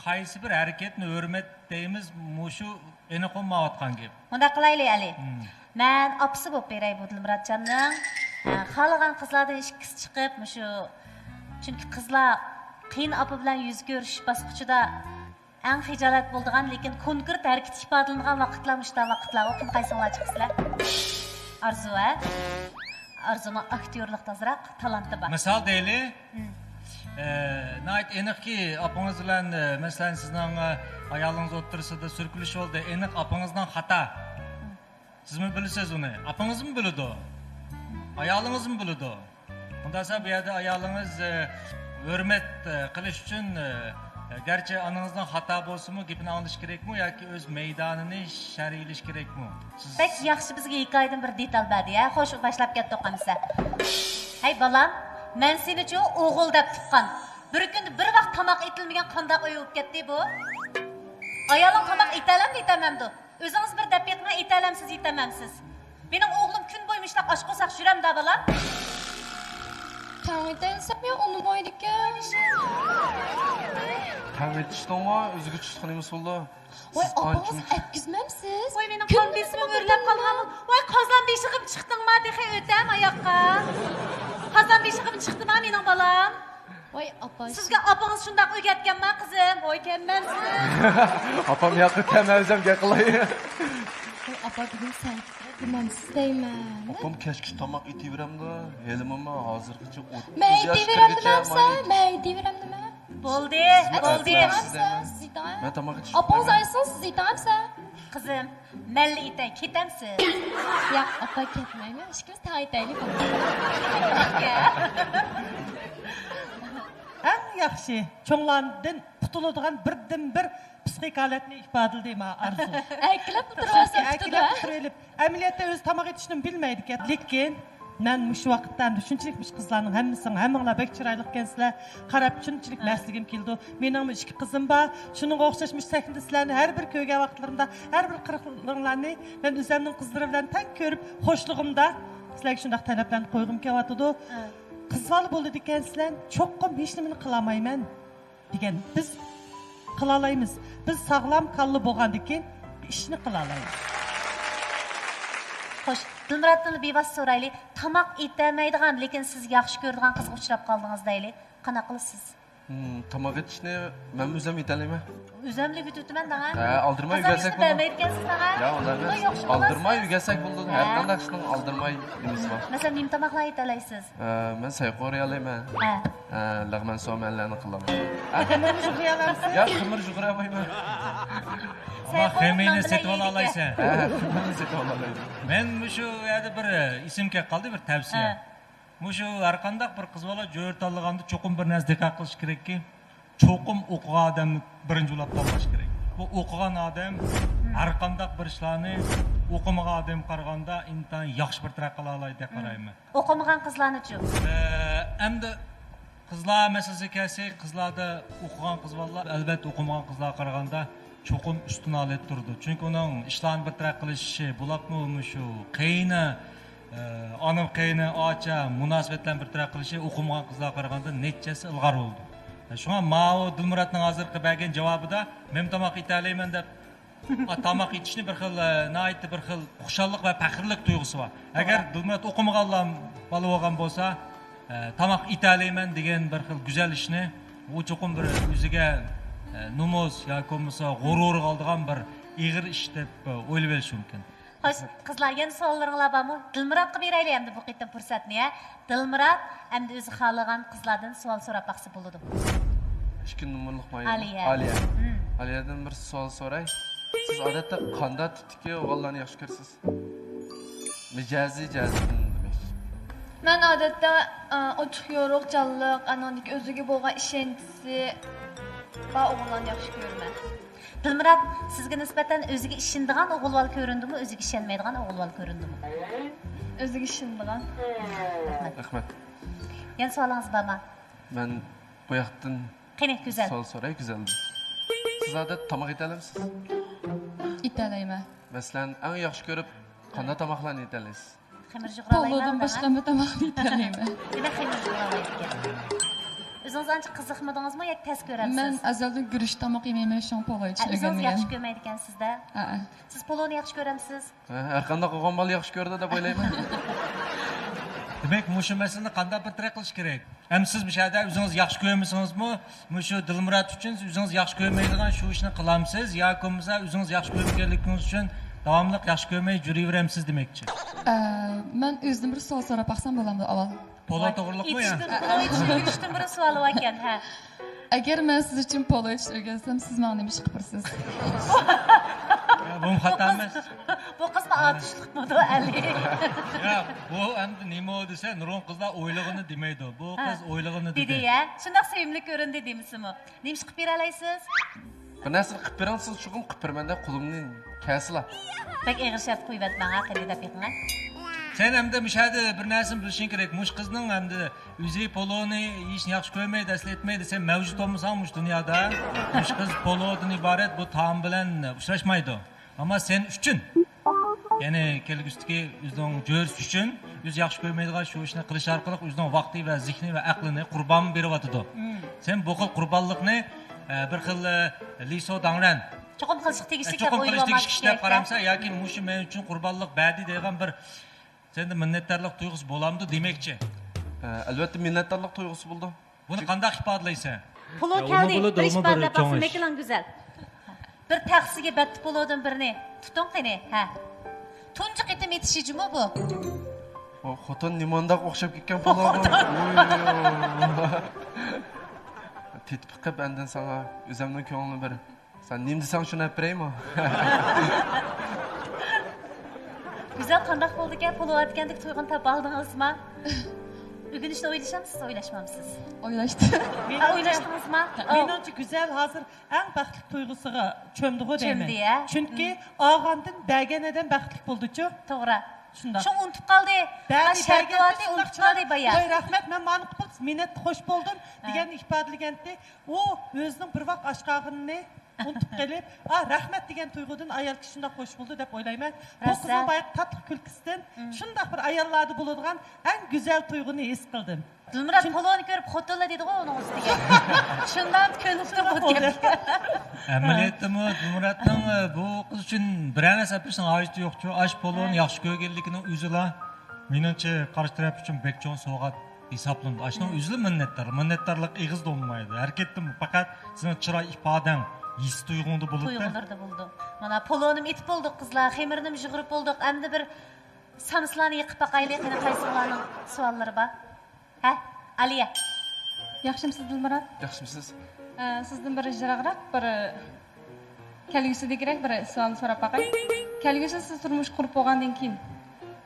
قايسى بىر ھەرىكەتنى ھۆرمەت دەيمىز، مۇشۇ ئېنىق بولمايۋاتقان گەپ. مۇنداق قىلايلى، ئەلى. مم. مەن ئاپىسى بولۇپ بېرەي بۇ دىلمۇراتجاننىڭ. ئە، خالىغان قىزلاردىن ئىككىسى چىقىپ، مۇشۇ، چۈنكى قىزلار قېيىن ئاپا بىلەن يۈز كۆرۈشۈش باسقۇچىدا ئەڭ خىجالەت بولىدىغان، لېكىن كونكرېت ھەرىكىتى ئىپادىلىنىدىغان ۋاقىتلار مۇشۇنداق ۋاقىتلار. ئۇقۇم قايسىڭلار چىقىسىلەر؟ ئارزۇ، ھە؟ ئارزۇنىڭ ئاكتيورلۇقتا ئازراق تالانتى بار. مىسال دەيلى، مم. ئە، ناھايىتى ئېنىقكى، ئاپىڭىز بىلەن، ئە، مەسىلەن، سىزنىڭ، ئە، ئايالىڭىز ئوتتۇرىسىدا سۈركىلىش بولدى. ئېنىق ئاپىڭىزنىڭ خاتا. مم. سىزمۇ بىلىسىز ئۇنى. ئاپىڭىزمۇ بىلىدۇ. ئايالىڭىزمۇ بىلىدۇ. ئۇنداقسا بۇ يەردە ئايالىڭىز، ئە، ھۆرمەت، ئە، قىلىش ئۈچۈن، ئە، گەرچە ئانىڭىزنىڭ خاتا بولسىمۇ، گېپىنى ئاڭلىشى كېرەكمۇ ياكى ئۆز مەيدانىنى شەرھلىشى كېرەكمۇ؟ سىز بەك ياخشى بىزگە ھېكايىدىن بىر دېتال بەردى، ھە؟ خوش، باشلاپ كەتتۇق ئەمىسە. ھەي بالام، مەن سېنىچۇ ئوغۇل دەپ تۇغقان. بىر كۈندە بىر ۋاق تاماق ئېتىلمىگەن قانداق ئۆي بولۇپ كەتتى بۇ؟ ئايالىڭ تاماق ئېتەلەمدۇ ئېتەلمەمدۇ؟ ئۆزىڭىز بىر دەپ بېقىڭە، ئېتەلەمسىز ئېتەلمەمسىز. مېنىڭ ئوغلۇم كۈن بويى مۇشۇنداق ئاچ قورساق يۈرەمدۇ بالام؟ تەڭ ئېتەلسەم يا ئۇنىمايدىكەن. تەڭ ئېتىشنىڭمۇ ئۆزىگە چۈشلۈك نېمىسى بولىدۇ؟ ۋاي، سىز ئاپىڭىز ئەتكۈزمەمسىز؟ ۋاي، مېنىڭ قان بېسىمىم ئۆرلەپ قالغانمۇ؟ ۋاي، قازان بېشىغىمۇ چىقتىڭما تېخى ئۆتەم ئاياققا؟ قازان بېشىغىمۇ چىقتىما مېنىڭ بالام؟ ۋاي، ئاپا. سىزگە ئاپىڭىز شۇنداق ئۆگەتكەنما قىزىم؟ ۋاي، كەممەمسىز؟ ئاپام ياقى كەممەمسەم گەپ قىلاي. ۋاي، ئاپا، بۈگۈن سەن دېمەمسىز دەيمەن. ئاپام كەچكىچە تاماق ئېتىۋېرەمدۇ؟ ھېلىمۇ ھازىرغىچە ئوتتۇز ياش كىرگۈچە مەن ئېتىۋېرەمدىمەمسە؟ مەن ئېتىۋېرەمدىمە؟ بولدى، بولدى. سىز ئېيتىڭ. مەن تاماق ئېتىشنى ئاپىڭىز ئېيتسۇن، سىز ئېيتىڭ. قىزىم، مەنلا ئېيتاي، كېتەمسىز؟ ياق، ئاپا، كەتمەيمەن. ئىككىمىز تەڭ ئېيتايلى. ئەڭ ياخشى، چوڭلاردىن قۇتۇلىدىغان بىردىنبىر پسىخىك ھالەتنى ئىپادىلىدى ما ئارزۇ. ئەركىلەپ تۇرۇۋالسا ئەركىلەپ تۇرۇۋېلىپ، ئەمەلىيەتتە ئۆزى تاماق ئېتىشنى بىلمەيدىكەن. لېكىن مەن مۇشۇ ۋاقىتتا ئەمدى شۇنچىلىك مۇشۇ قىزلارنىڭ ھەممىسىنىڭ، ھەممىڭلار بەك چىرايلىقكەنسىلەر، قاراپ شۇنچىلىك مەستلىگۈم كېلىدۇ. مېنىڭمۇ ئىككى قىزىم بار. شۇنىڭغا ئوخشاش مۇشۇ سەھنىدە سىلەرنى ھەر بىر كۆرگەن ۋاقىتلىرىمدا، ھەر بىر قىلىقلىرىڭلارنى مەن ئۆزۈمنىڭ قىزلىرى بىلەن تەڭ كۆرۈپ، خوشلۇقۇمدا سىلەرگە شۇنداق تەلەپلەرنى قويغۇم كېلىۋاتىدۇ. قىز بالا بولىدىكەنسىلەر، چوقۇم ھېچنېمىنى قىلالمايمەن دېگەن. بىز قىلالايمىز. بىز ساغلام كاللا بولغاندىكىن ئىشنى قىلالايمىز. خوش، دىلمۇراتتىنلا بىۋاسىتە سورايلى. تاماق ئېتەلمەيدىغان، لېكىن سىز ياخشى كۆرىدىغان قىزغا ئۇچراپ قالدىڭىز دەيلى. قانداق قىلىسىز؟ ھىم، تاماق ئېتىشنى مەنمۇ ئۆزۈم ئېتەلەيمەن. ئۆزۈملۈك ئېتىۋېتىمەن دەڭە. ھە، ئالدىرىماي ئۆگەنسەك بولىدۇ. بەرمەيدىكەنسىز دەڭە. يا، ئۇنداق ئەمەس. ئالدىرماي ئۆگەنسەك بولىدۇ. ھە. ھەر قانداق ئىشنىڭ ئالدىرماي نېمىسى بار. مەسىلەن، نېمە تاماقلارنى ئېتەلەيسىز؟ ئە، مەن سەي قورۇيالايمەن. ھە. ئە، لەغمەن سومەنلەرنى قىلىمەن. ئە، خېمىرنى جۇغۇرىيالامسىز؟ يا، خېمىر جۇغۇرايمايمەن. سەي قورۇپ نان بىلەن يەيدىكەن. ھە، خېمىرنى سېتىۋالالايمەن. مەن مۇشۇ يەردە بىر، ئە، ئېسىمگە كەپ قالدى، بىر تەۋسىيە. ھە. مۇشۇ ھەر قانداق بىر قىز بالا جۆر تاللىغاندا چوقۇم بىر نەرسە دىققەت قىلىش كېرەككى، چوقۇم ئوقۇغان ئادەمنى بىرىنچى بولۇپ تاللاش كېرەك. بۇ ئوقۇغان ئادەم ھەر قانداق بىر ئىشلارنى ئوقۇمىغان ئادەمگە قارىغاندا ئىنتايىن ياخشى بىر تەرەققىي قىلالايدۇ دەپ قارايمەن. ئوقۇمىغان قىزلارنىچۇ؟ ئە، ئەمدى قىزلار مەسىلىسىگە كەلسەك، قىزلاردا ئوقۇغان قىز بالىلار، ئەلۋەتتە، ئوقۇمىغان قىزلارغا قارىغاندا چوقۇم ئۈستۈن ھالەتتە تۇرىدۇ. چۈنكى ئۇنىڭ ئىشلارنى بىر تەرەپ قىلىشى، بولۇپمۇ مۇشۇ قېيىنى، ئە، ئانا قېيىنى، ئاچا مۇناسىۋەتلەرنى بىر تەرەپ قىلىشى ئوقۇمىغان قىزلارغا قارىغاندا نەچچە ھەسسە ئىلغار بولىدۇ. شۇڭا ماۋۇ دىلمۇراتنىڭ ھازىرقى بەرگەن جاۋابىدا، مەن تاماق ئېتەلەيمەن دەپ، ئا، تاماق ئېتىشنى بىر خىل، ئە، ناھايىتى بىر خىل خۇشاللىق ۋە پەخىرلىك تۇيغۇسى بار. ئەگەر دىلمۇرات ئوقۇمىغانلا بالا بولغان بولسا، ئە، تاماق ئېتەلەيمەن دېگەن بىر خىل گۈزەل ئىشنى ئۇ چوقۇم بىر ئۆزىگە، ئە، نومۇس ياكى بولمىسا غۇرۇرغا ئالىدىغان بىر ئېغىر ئىش دەپ، ئە، ئويلىۋېلىشى مۇمكىن. خوش، قىزلار، يەنە سوئاللىرىڭلار بارمۇ؟ دىلمۇراتقا بېرەيلى ئەمدى بۇ قېتىم پۇرسەتنى، ھە؟ دىلمۇرات ئەمدى ئۆزى خالىغان قىزلاردىن سوئال سوراپ باقسا بولىدۇ. ئىككى نومۇرلۇق مايا. ئالىيە. ئالىيە. ھىم. ئالىيەدىن بىر سوئال سوراي. سىز ئادەتتە قانداق تىپتىكى ئوغۇللارنى ياخشى كۆرىسىز؟ مىجەزى جەھەتتىن دېمەكچى. مەن ئادەتتە، ئە، ئوچۇق يورۇق، جانلىق، ئانىڭدىكى ئۆزىگە بولغان ئىشەنچىسى بار ئوغۇللارنى ياخشى كۆرىمەن. دىلمۇرات، سىزگە نىسبەتەن ئۆزىگە ئىشىنىدىغان ئوغۇل بالا كۆرۈندىمۇ، ئۆزىگە ئىشەنمەيدىغان ئوغۇل بالا كۆرۈندىمۇ؟ ئۆزىگە ئىشىنىدىغان. رەھمەت. رەھمەت. يەنە سوئالىڭىز بارمۇ؟ مەن بۇ ياقتىن قېنى، گۈزەل. سوئال سوراي، گۈزەلدىن. سىز ئادەتتە تاماق ئېتەلەمسىز؟ ئېتەلەيمەن. مەسىلەن، ئەڭ ياخشى كۆرۈپ قانداق تاماقلارنى ئېتەلەيسىز؟ خېمىر جۇغرالايمەن. پولۇدىن باشقا ھەممە تاماقنى ئېتەلەيمەن. دېمەك، خېمىر جۇغرالايدىكەن. ئۆزىڭىز ئانچە قىزىقمىدىڭىزمۇ ياكى تەس كۆرەمسىز؟ مەن ئەزەلدىن گۈرۈچ تاماق يېمەيمەن، شۇڭا پولۇ ھە، ئۆزىڭىز ئۆگەنمىگەن. ياخشى كۆرمەيدىكەنسىز-دە. ھەئە. سىز پولۇنى ياخشى كۆرەمسىز؟ ھە، ھەر قانداق ئوغۇل بالا ياخشى كۆرىدۇ دەپ ئويلايمەن. دېمەك، مۇشۇ مەسىلىنى قانداق بىر تەرەپ قىلىش كېرەك؟ ئەمدى سىز مۇشۇ يەردە ئۆزىڭىز ياخشى كۆرمىسىڭىزمۇ، مۇشۇ دىلمۇرات ئۈچۈن ئۆزىڭىز ياخشى كۆرمەيدىغان شۇ ئىشنى قىلامسىز ياكى بولمىسا ئۆزىڭىز ياخشى كۆرمىگەنلىكىڭىز ئۈچۈن داۋاملىق ياخشى كۆرمەي يۈرۈۋېرەمسىز دېمەكچى. ئە، مەن ئۆزىدىن بىر سوئال سوراپ باقسام بولامدۇ ئاۋۋال؟ پولۇ توغرىلىقمۇ يا؟ ئېتىشتىن، پولۇ ئېتىشتىن، گۈرۈچتىن بىر سوئال باركەن، ھە. ئەگەر مەن سىز ئۈچۈن پولۇ ئېتىشنى ئۆگەنسەم، سىز ماڭا نېمە ئىش قىلىپ بېرىسىز؟ يا، بۇمۇ خاتا ئەمەس. بۇ قىزمۇ ئاتۇشلۇقمىدۇ ئەلى؟ يا، بۇ ئەمدى نېمە دېسە، نۇرغۇن قىزلار ئويلىغىنى دېمەيدۇ. بۇ قىز ئويلىغىنى دېدى. دېدى يا، شۇنداق سۆيۈملۈك كۆرۈندى دېمىسىمۇ. نېمە ئىش قىلىپ بېرەلەيسىز؟ بىر نەرسىنى قىلىپ بېرىڭ، سىز چوقۇم قىلىپ بېرىمەن دەپ قولۇمدىن كەلسىلا. بەك ئېغىر شەرت قويۇۋەتمەڭ ھە، قېنى دەپ بېقىڭ ھە. سەن ئەمدى مۇشۇ يەردە بىر نەرسىنى بىلىشىڭ كېرەك. مۇشۇ قىزنىڭ ئەمدى ئۆزى پولونى يېيىشنى ياخشى كۆرمەيدۇ، ئەسلى ئېيتمايدۇ. سەن مەۋجۇت بولمىساڭ مۇشۇ دۇنيادا، مۇشۇ قىز پولودىن ئىبارەت بۇ تائام بىلەن ئۇچراشمايدۇ. ئەمما سەن ئۈچۈن، يەنى كەلگۈسىدىكى ئۆزىنىڭ جۆرىسى ئۈچۈن ئۆزى ياخشى كۆرمەيدىغان شۇ ئىشنى قىلىش ئارقىلىق ئۆزىنىڭ ۋاقتى ۋە زېھنى ۋە ئەقلىنى قۇربان بېرىۋاتىدۇ. سەن بۇ خىل قۇربانلىقنى، ئە، بىر خىل، ئە، لىسو داڭرەن، چوقۇم قىلىشقا تېگىشلىك دەپ چوقۇم قىلىش ئويلىماق تېگىشلىك دەپ كېرەك-دە. قارامسەن ياكى مۇشۇ مەن ئۈچۈن قۇربانلىق بەردى دەيدىغان بىر، سەندە مىننەتدارلىق تۇيغۇسى بولامدۇ دېمەكچى؟ ئە، ئەلۋەتتە، مىننەتدارلىق تۇيغۇسى بولىدۇ. بۇنى قانداق ئىپادىلەيسەن؟ پولو يا، كەلدى، ئۇمۇ بولىدۇ، بىر ئىش ئۇمۇ بار بىر دەپ باقسۇن، چوڭ ئىش. مەكىلىڭ گۈزەل. بىر تەخسىگە بەتتە پولودىن بىرنى تۇتۇڭ قېنى، ھە. تۇنجى قېتىم ئېتىشى جۇمۇ بۇ. ئۇ خوتۇن نېمانداق ئوخشاپ كەتكەن پولوغا. تېتىپ بېقىپ ئاندىن ساڭا ئۆزۈمنىڭ كۆڭلىنى بېرىپ. سەن نېمە دېسەڭ شۇنى ئەپ بېرەيمۇ؟ گۈزەل، قانداق بولدىكەن؟ پولو ئەتكەندىكى تۇيغۇنى تاپالدىڭىزما؟ ئۆگىنىشنى ئويلىشامسىز، ئويلاشمامسىز؟ ئويلاشتىم. ھە، ئويلاشتىڭىزما؟ مېنىڭچە گۈزەل ھازىر ئەڭ بەختلىك تۇيغۇسىغا چۆمدىغۇ دەيمەن. چۆمدى، ھە؟ چۈنكى ئالغاندىن بەرگەن ئادەم بەختلىك بولىدۇچۇ. توغرا. شۇنداق. شۇ ئۇنتۇپ قالدى. بەرگەن شۇنداق. ئۇنتۇپ قالدى بايا. ۋاي، رەھمەت، مەن مانا قىلىپ مىننەت خوش بولدۇم دېگەننى ئىپادىلىگەنتى. ئۇ ئۆزىنىڭ بىر ۋاق ئاچ قالغىنىنى ئۇنتۇپ قېلىپ، ئا، رەھمەت دېگەن تۇيغۇدىن ئايال كىشى شۇنداق خوش بولىدۇ دەپ ئويلايمەن. بۇ قىزنىڭ بايىقى تاتلىق كۈلكىسىدىن شۇنداق بىر ئاياللاردا بولىدىغان ئەڭ گۈزەل تۇيغۇنى ھېس قىلدىم. دىلمۇرات پولونى كۆرۈپ خوتۇنلا دېدىغۇ ئۇنىڭ ئۈستىگە. شۇنداق كۆنۈپتۇ بۇ گەپكە. ئەمەلىيەتتىمۇ دىلمۇراتنىڭ، ئە، بۇ قىز ئۈچۈن بىرەر نەرسە ئەپ بېرىشنىڭ ھاجىتى يوقچۇ. ئاشۇ پولونى ياخشى كۆرگەنلىكىنىڭ ئۆزىلا، مېنىڭچە، قارشى تەرەپ ئۈچۈن بەك چوڭ سوۋغات ھېسابلىنىدۇ. ئاشۇنىڭ ئۆزىلا مىننەتدار، مىننەتدارلىق ئېغىزدا بولمايدۇ، ھەرىكەتتىمۇ. پەقەت سېنىڭ چىراي ئىپادەڭ، ھېس تۇيغۇڭدا بولىدۇ. تۇيغۇلىرىدا بولىدۇ. مانا، پولونىمۇ ئېتىپ بولدۇق، قىزلار، خېمىرنىمۇ يۇغۇرۇپ بولدۇق. ئەمدى بىر سامسىلارنى يېقىپ باقايلى، قېنى، قايسىڭلارنىڭ سوئاللىرى بار؟ ھە، ئالىيە. ياخشىمسىز، دىلمۇرات؟ ياخشىمسىز؟ ئە، سىزدىن بىر يىراقراق، بىر كەلگۈسىدىكىرەك بىر سوئالنى سوراپ باقاي. كەلگۈسىدە سىز تۇرمۇش قۇرۇپ بولغاندىن كېيىن،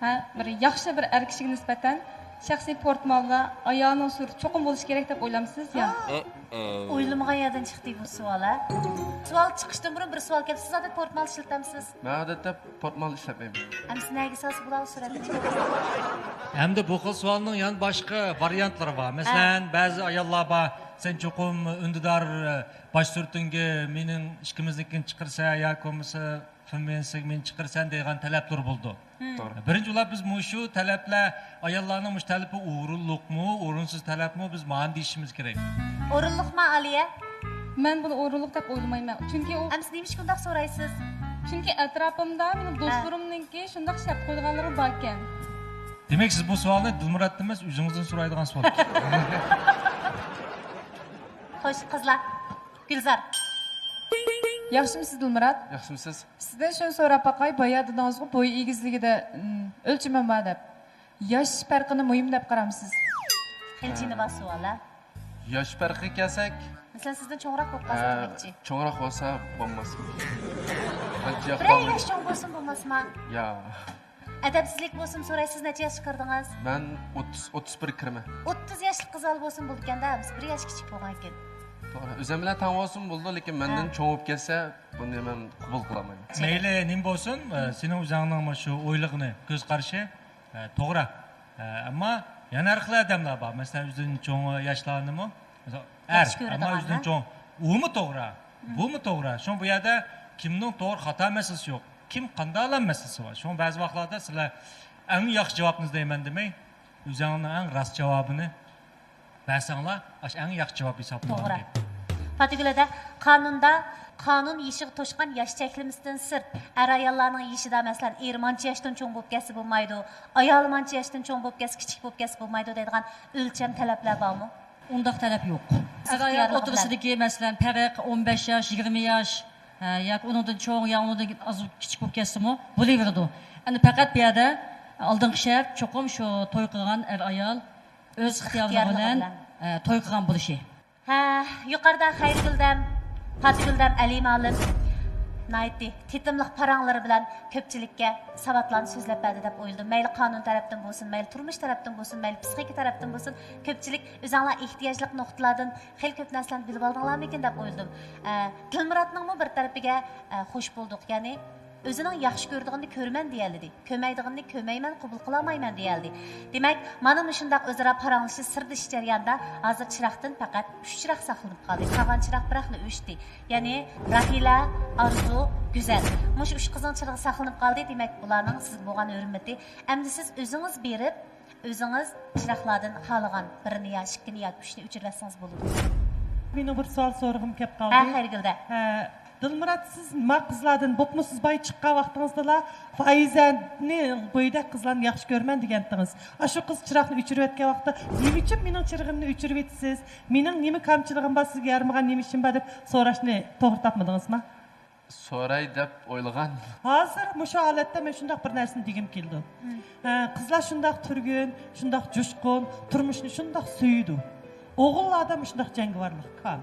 ھە، بىر ياخشى بىر ئەر كىشىگە نىسبەتەن شەخسىي پورتمالدا ئايالىنىڭ سۈرىتى چوقۇم بولۇشى كېرەك دەپ ئويلامسىز يا؟ ئويلىمىغان يەردىن چىقتى بۇ سوئال، ھە؟ سوئال چىقىشتىن بۇرۇن بىر سوئال كەپ، سىز ئادەتتە پورتمال ئىشلىتەمسىز؟ مەن ئادەتتە پورتمال ئىشلەتمەيمەن. ئەمسە نەگە سالسا بولار سۈرەتنى؟ ھەمدە بۇ خىل سوئالنىڭ يەنە باشقا ۋارىيانتلىرى بار. مەسىلەن، ھە، بەزى ئاياللار بار، سەن چوقۇم ئۈندىدار، ئە، باش سۈرىتىڭگە مېنىڭ ئىككىمىزنىڭكىنى چىقىرىسەن ياكى بولمىسا فېمىنىستىگە مېنى چىقىرىسەن دەيدىغان تەلەپلىرى بولىدۇ. توغرا. بىرىنچى بولۇپ بىز مۇشۇ تەلەپلەر، ئاياللارنىڭ مۇشۇ تەلىپى ئورۇنلۇقمۇ، ئورۇنسىز تەلەپمۇ، بىز مانا دېيىشىمىز كېرەك. ئورۇنلۇقما، ئالىيە؟ مەن بۇنى ئورۇنلۇق دەپ ئويلىمايمەن. چۈنكى ئۇ ئەمسە نېمىشقا ئۇنداق سورايسىز؟ چۈنكى ئەتراپىمدا مېنىڭ، ھە، دوستلىرىمنىڭكى شۇنداق شەرت قويىدىغانلىرى باركەن. دېمەك، سىز بۇ سوئالنى دىلمۇراتتىن ئەمەس، ئۆزىڭىزدىن سورايدىغان سوئال. خوش، قىزلار. گۈلزار. ياخشىمسىز، دىلمۇرات؟ ياخشىمسىز؟ سىزدىن شۇنى سوراپ باقاي، بايا دېدىڭىزغۇ، بوي ئېگىزلىكىدە، ئىم، ئۆلچىمى بار دەپ. ياش پەرقىنى مۇھىم دەپ قارامسىز؟ خېلى جېنى بار سوئال، ھە؟ ياش پەرقىگە كەلسەك، مەسىلەن، سىزدىن چوڭراق بولۇپ قالسا، ئە، دېمەكچى. چوڭراق بولسا بولماسمۇ؟ ئانچە ياخشى بىرەر ياش چوڭ بولسۇن، بولماسما؟ يا. ئەدەپسىزلىك بولسۇن، سوراي، سىز نەچچە ياشقا كىردىڭىز؟ مەن ئوتتۇز، ئوتتۇز بىرگە كىرىمەن. ئوتتۇز ياشلىق قىز بالا بولسىمۇ بولىدىكەن-دە، بىر ياش كىچىك بولغانكەن. توغرا، ئۆزۈم بىلەن تەڭ بولسىمۇ بولىدۇ، لېكىن مەندىن، ھە، چوڭ بولۇپ كەتسە، بۇنى مەن قوبۇل قىلالمايمەن. مەيلى نېمە بولسۇن، ئە، سېنىڭ ئۆزۈڭنىڭ مۇشۇ ئويلىغىنى، كۆز قارىشى، ئە، توغرا. ئە، ئەمما يەنە ھەر خىل ئادەملەر بار. مەسىلەن، ئۆزىدىن چوڭ ياشلارنىمۇ، مەسىلەن، ئەر، ياخشى كۆرىدىغان، ئەمما ئۆزىدىن، ھە، چوڭ، ئۇمۇ توغرا، بۇمۇ توغرا. شۇڭا بۇ يەردە كىمنىڭ توغرا، خاتا مەسىلىسى يوق. كىم قانداقلام مەسىلىسى بار. شۇڭا بەزى ۋاقىتلاردا سىلەر ئەڭ ياخشى جاۋابنى ئىزدەيمەن دېمەي، ئۆزۈڭنىڭ ئەڭ راست جاۋابىنى بەرسەڭلار، ئاشۇ ئەڭ ياخشى جاۋاب ھېسابلىنىدىكەن. توغرا. پاتىگۈل ھەدە، قانۇندا قانۇن يېشىغا توشقان ياش چەكلىمىسىدىن سىرت، ئەر-ئاياللارنىڭ يېشىدا، مەسىلەن، ئېرى مانچە ياشتىن چوڭ بولۇپ كەتسە بولمايدۇ، ئايالى مانچە ياشتىن چوڭ بولۇپ كەتسە، كىچىك بولۇپ كەتسە بولمايدۇ دەيدىغان ئۆلچەم، تەلەپلەر بارمۇ؟ ئۇنداق تەلەپ يوق. ئەر-ئايال ئوتتۇرىسىدىكى، مەسىلەن، پەرق ئون بەش ياش، يىگىرمە ياش، ھە، ياكى ئۇنىڭدىن چوڭ يا ئۇنىڭدىن ئاز كىچىك بولۇپ كەتسىمۇ بولۇۋېرىدۇ. ئەمدى پەقەت بۇ يەردە ئالدىنقى شەرت چوقۇم شۇ توي قىلغان ئەر-ئايال ئۆز ئىختىيارلىقى بىلەن، ئە، توي قىلغان بولۇشى. ھە، يۇقىرىدا خەيرىگۈلدەم، پاتىگۈلدەم، ئەلى مۇئەللىم ناھايىتى تېتىملىق پاراڭلىرى بىلەن كۆپچىلىككە ساۋاتلارنى سۆزلەپ بەردى دەپ ئويلىدىم. مەيلى قانۇن تەرەپتىن بولسۇن، مەيلى تۇرمۇش تەرەپتىن بولسۇن، مەيلى پسىخىكا تەرەپتىن بولسۇن، كۆپچىلىك ئۆزۈڭلار ئېھتىياجلىق نۇقتىلاردىن خېلى كۆپ نەرسىلەرنى بىلىۋالدىڭلارمىكىن دەپ ئويلىدىم. ئە، دىلمۇراتنىڭمۇ بىر تەرىپىگە، ئە، خوش بولدۇق. يەنى ئۆزىنىڭ ياخشى كۆرىدىغىنىنى كۆرىمەن دېيەلىدى، كۆرمەيدىغىنىنى كۆرمەيمەن، قوبۇل قىلالمايمەن دېيەلىدى. دېمەك، مانا مۇشۇنداق ئۆزئارا پاراڭلىشىش، سىردىشىش جەريانىدا ھازىر چىراغدىن پەقەت ئۈچ چىراغ ساقلىنىپ قالدى. قالغان چىراغ بىراقلا ئۆچتى. يەنى راھىلە، ئارزۇ، گۈزەل. مۇشۇ ئۈچ قىزنىڭ چىراغى ساقلىنىپ قالدى. دېمەك، بۇلارنىڭ سىزگە بولغان ھۆرمىتى. ئەمدى سىز ئۆزىڭىز بېرىپ، ئۆزىڭىز چىراغلاردىن خالىغان بىرىنى يا ئىككىنى ياكى ئۈچنى ئۆچۈرۈۋەتسىڭىز بولىدۇ. مېنىڭ بىر سوئال سورىغۇم كەپ قالدى. ھە، خەيرىگۈلدە. ھە، دىلمۇرات، سىز ما قىزلاردىن، بولۇپمۇ سىز بايا چىققان ۋاقتىڭىزدىلا، «پايىزەنى بويىدەك قىزلارنى ياخشى كۆرىمەن» دېگەنتىڭىز. ئاشۇ قىز چىراغنى ئۆچۈرۈۋەتكەن ۋاقىتتا، «نېمە ئۈچۈن مېنىڭ چىرىغىمنى ئۆچۈرۈۋېتىسىز؟ مېنىڭ نېمە كامچىلىقىم بار، سىزگە يارىمىغان نېمە ئىشىم بار؟» دەپ سوراشنى توغرا تاپمىدىڭىزما؟ سوراي دەپ ئويلىغان. ھازىر مۇشۇ ھالەتتە مەن شۇنداق بىر نەرسىنى دېگۈم كېلىدۇ. ھە، قىزلار شۇنداق تۈرگۈن، شۇنداق جۇشقۇن، تۇرمۇشنى شۇنداق سۆيىدۇ. ئوغۇللاردا مۇشۇنداق جەڭگىۋارلىق كام.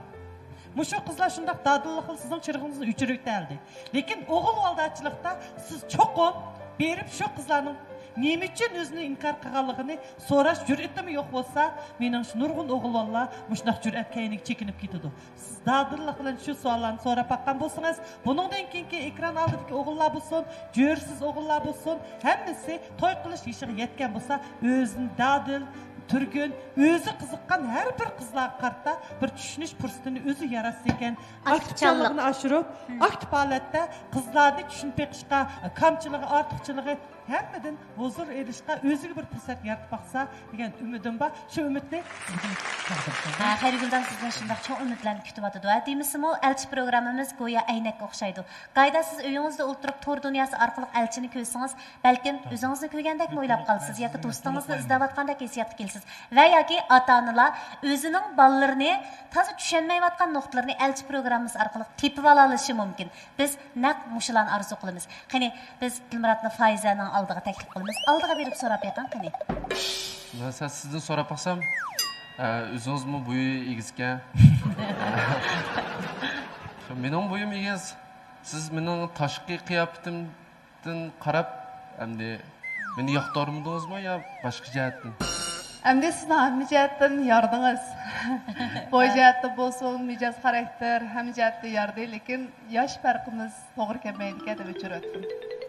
مۇشۇ قىزلار شۇنداق دادىللىق قىلىپ سىزنىڭ چىرىغىڭىزنى ئۆچۈرۈۋېتەلىدى. لېكىن ئوغۇل بالىدارچىلىقتا سىز چوقۇم بېرىپ شۇ قىزلارنىڭ نېمە ئۈچۈن ئۆزىنى ئىنكار قىلغانلىقىنى سوراش جۈرئىتىمۇ يوق بولسا، مېنىڭچە نۇرغۇن ئوغۇل بالىلار مۇشۇنداق جۈرئەت كەينىگە چېكىنىپ كېتىدۇ. سىز دادىللىق بىلەن شۇ سوئاللارنى سوراپ باققان بولسىڭىز، بۇنىڭدىن كېيىنكى ئېكران ئالدىدىكى ئوغۇللار بولسۇن، جۆرىسىز ئوغۇللار بولسۇن، ھەممىسى توي قىلىش يېشىغا يەتكەن بولسا، ئۆزىنى دادىل، تۈرگۈن، ئۆزى قىزىققان ھەر بىر قىزلارغا قارىتا بىر چۈشىنىش پۇرسىتىنى ئۆزى ياراتسا ئىكەن. ئاكتىپچانلىقىنى ئاشۇرۇپ، ئاكتىپ ھالەتتە قىزلارنى چۈشىنىپ بېقىشقا، كامچىلىقى، ئارتۇقچىلىقى، ھەممىدىن ھۇزۇر ئېلىشقا ئۆزىگە بىر پۇرسەت يارىتىپ باقسا دېگەن ئۈمىدىم بار. شۇ ئۈمىدنى سىزگە قالدۇرىمەن. ھە، خەيرىگۈلدان، سىزدىن شۇنداق چوڭ ئۈمىدلەرنى كۈتۈۋاتىدۇ. ھە، دېمىسىمۇ، ئەلچى پروگراممىمىز گويا ئەينەككە ئوخشايدۇ. گاھىدا سىز ئۆيىڭىزدە ئولتۇرۇپ، تور دۇنياسى ئارقىلىق ئەلچىنى كۆرسىڭىز، بەلكىم ئۆزىڭىزنى كۆرگەندەكمۇ ئويلاپ قالىسىز ياكى دوستىڭىزنى ئىزدەۋاتقاندەك ھېسسىياتقا كېلىسىز. ۋە ياكى ئاتا-ئانىلار ئۆزىنىڭ بالىلىرىنى تازا چۈشەنمەيۋاتقان نۇقتىلىرىنى ئەلچى پروگراممىسى ئارقىلىق تېپىۋالالىشى مۇمكىن. بىز نەق مۇشۇلارنى ئارزۇ قىلىمىز. قېنى، بىز دىلمۇراتنى فايىزەنىڭ ئالدىغا تەكلىپ قىلىمىز. ئالدىغا بېرىپ سوراپ بېقىڭ، قېنى. مەن سەل سىزدىن سوراپ باقسام، ئە، ئۆزىڭىزمۇ بويى ئېگىزكەن. مېنىڭ بويۇم ئېگىز. سىز مېنىڭ تاشقى قىياپىتىمدىن قاراپ، ئەمدى مېنى ياقتۇرمىدىڭىزمۇ يا باشقا جەھەتتىن؟ ئەمدى سىز ھەممە جەھەتتىن ياردىڭىز. بوي جەھەتتە بولسۇن، مىجەز، خاراكتېر، ھەممە جەھەتتە ياردى، لېكىن ياش پەرقىمىز توغرا كەلمەيدىكەن دەپ ئۆچۈرۈۋەتتىم.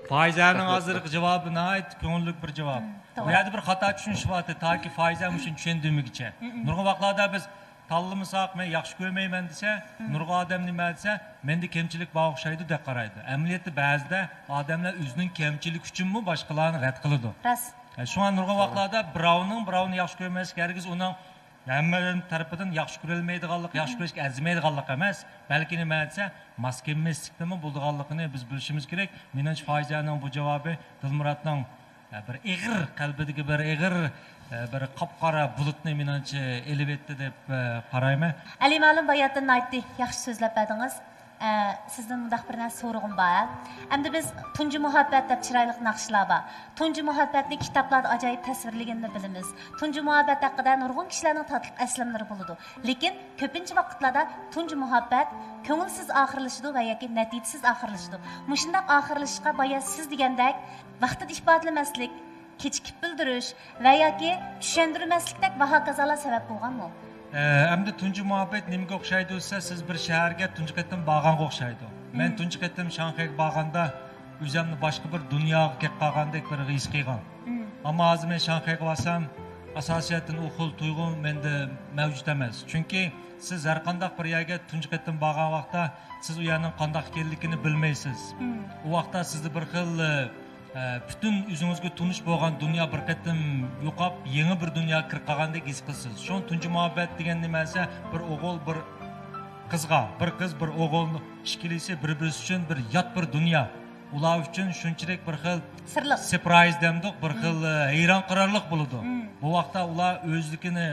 فايىزەنىڭ ھازىرقى جاۋابى ناھايىتى كۆڭۈللۈك بىر جاۋاب. مم، بۇ توغرا. يەردە بىر خاتا چۈشىنىش بار، تاكى فايىزە مۇشۇنى چۈشەندۈرمىگۈچە. مم، مم. نۇرغۇن ۋاقىتلاردا بىز تاللىمىساق، مەن ياخشى كۆرمەيمەن دېسە، مم، نۇرغۇن ئادەم نېمە دېسە، مەندە كەمچىلىك بار ئوخشايدۇ دەپ قارايدۇ. ئەمەلىيەتتە بەزىدە ئادەملەر ئۆزىنىڭ كەمچىلىكى ئۈچۈنمۇ باشقىلارنى رەت قىلىدۇ. راست. ئە، شۇڭا نۇرغۇن ۋاقىتلاردا بىراۋنىڭ بىراۋنى ياخشى كۆرمەسلىكى ھەرگىز ئۇنىڭ ھەممە تەرىپىدىن ياخشى كۆرۈلمەيدىغانلىق، ياخشى كۆرۈشكە ئەرزىمەيدىغانلىق ئەمەس، بەلكى نېمە دېسە، ماس كەلمەسلىكتىنمۇ بولىدىغانلىقىنى بىز بىلىشىمىز كېرەك. مېنىڭچە، فايىزەنىڭ بۇ جاۋابى دىلمۇراتنىڭ، ئە، بىر ئېغىر، قەلبىدىكى بىر ئېغىر، ئە، بىر قاپقارا بۇلۇتنى، مېنىڭچە، ئېلىۋەتتى دەپ، ئە، قارايمەن. ئەلى مۇئەللىم، باياتىن ناھايىتى ياخشى سۆزلەپ بەردىڭىز. ئە، سىزدىن مۇنداق بىر نەرسە سورىغۇم بار. ئەمدى بىز تۇنجى مۇھەببەت دەپ چىرايلىق ناخشىلار بار. تۇنجى مۇھەببەتنى كىتابلاردا ئاجايىپ تەسۋىرلىگىنىنى بىلىمىز. تۇنجى مۇھەببەت ھەققىدە نۇرغۇن كىشىلەرنىڭ تاتلىق ئەسلىمىلىرى بولىدۇ. لېكىن كۆپىنچە ۋاقىتلاردا تۇنجى مۇھەببەت كۆڭۈلسىز ئاخىرلىشىدۇ ۋە ياكى نەتىجىسىز ئاخىرلىشىدۇ. مۇشۇنداق ئاخىرلىشىشقا بايا سىز دېگەندەك ۋاقتىدا ئىپادىلىمەسلىك، كېچىكىپ بىلدۈرۈش ۋە ياكى چۈشەندۈرمەسلىكتەك ۋە ھاكازالار سەۋەب بولغانمۇ؟ ئە، ئەمدى تۇنجى مۇھەببەت نېمىگە ئوخشايدۇ دېسە، سىز بىر شەھەرگە تۇنجى قېتىم بارغانغا ئوخشايدۇ. مەن تۇنجى قېتىم شاڭخەيگە بارغاندا ئۆزۈمنى باشقا بىر دۇنياغا كەپ قالغاندەك بىر ھېس قىلغان. ئەمما ھازىر مەن شاڭخەيگە بارسام، ئاساسىيەتتىن ئۇ خىل تۇيغۇ مەندە مەۋجۇت ئەمەس. چۈنكى سىز ھەر قانداق بىر يەرگە تۇنجى قېتىم بارغان ۋاقىتتا، سىز ئۇ يەرنىڭ قانداق ئىكەنلىكىنى بىلمەيسىز. ئۇ ۋاقىتتا سىزدە بىر خىل، ئە، پۈتۈن ئۆزىڭىزگە تونۇش بولغان دۇنيا بىر قېتىم يوقاپ، يېڭى بىر دۇنياغا كىرىپ قالغاندەك ھېس قىلىسىز. شۇڭا تۇنجى مۇھەببەت دېگەن نېمە دېسە، بىر ئوغۇل، بىر قىزغا، بىر قىز، بىر ئوغۇل، ئىككىلىسى بىر-بىرسى ئۈچۈن بىر يات بىر دۇنيا. ئۇلار ئۈچۈن شۇنچىلىك بىر خىل سىرلىق، سىرپرايز دەمدۇق، بىر خىل، ئە، ھەيران قالارلىق بولىدۇ. بۇ ۋاقىتتا ئۇلار ئۆزلۈكىنى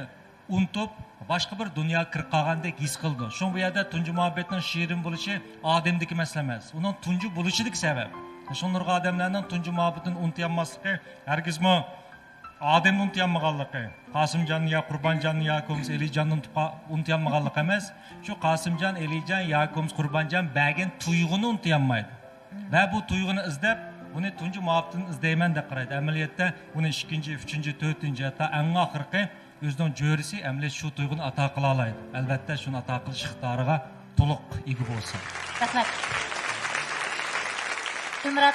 ئۇنتۇپ، باشقا بىر دۇنياغا كىرىپ قالغاندەك ھېس قىلىدۇ. شۇڭا بۇ يەردە تۇنجى مۇھەببەتنىڭ شېرىن بولۇشى ئادەمدىكى مەسىلە ئەمەس. ئۇنىڭ تۇنجى بولۇشىدىكى سەۋەب. شۇڭا نۇرغۇن ئادەملەرنىڭ تۇنجى مۇھەببىتىنى ئۇنتۇيالماسلىقى ھەرگىزمۇ ئادەمنى ئۇنتۇيالمىغانلىقى، قاسىمجاننى يا قۇربانجاننى ياكى بولمىسا ئېلىجاننى ئۇنتۇپ قا-، ئۇنتۇيالمىغانلىقى ئەمەس. شۇ قاسىمجان، ئېلىجان ياكى بولمىسا قۇربانجان بەرگەن تۇيغۇنى ئۇنتۇيالمايدۇ. ۋە بۇ تۇيغۇنى ئىزدەپ، ئۇنى تۇنجى مۇھەببىتىنى ئىزدەيمەن دەپ قارايدۇ. ئەمەلىيەتتە ئۇنى ئىككىنچى، ئۈچىنچى، تۆتىنچى، ھەتتا ئەڭ ئاخىرقى ئۆزىنىڭ جۆرىسى ئەمەلىيەتتە شۇ تۇيغۇنى ئاتا قىلالايدۇ. ئەلۋەتتە، شۇنى ئاتا قىلىش ئىقتىدارىغا تولۇق ئىگە بولسا. رەھمەت. دىلمۇرات،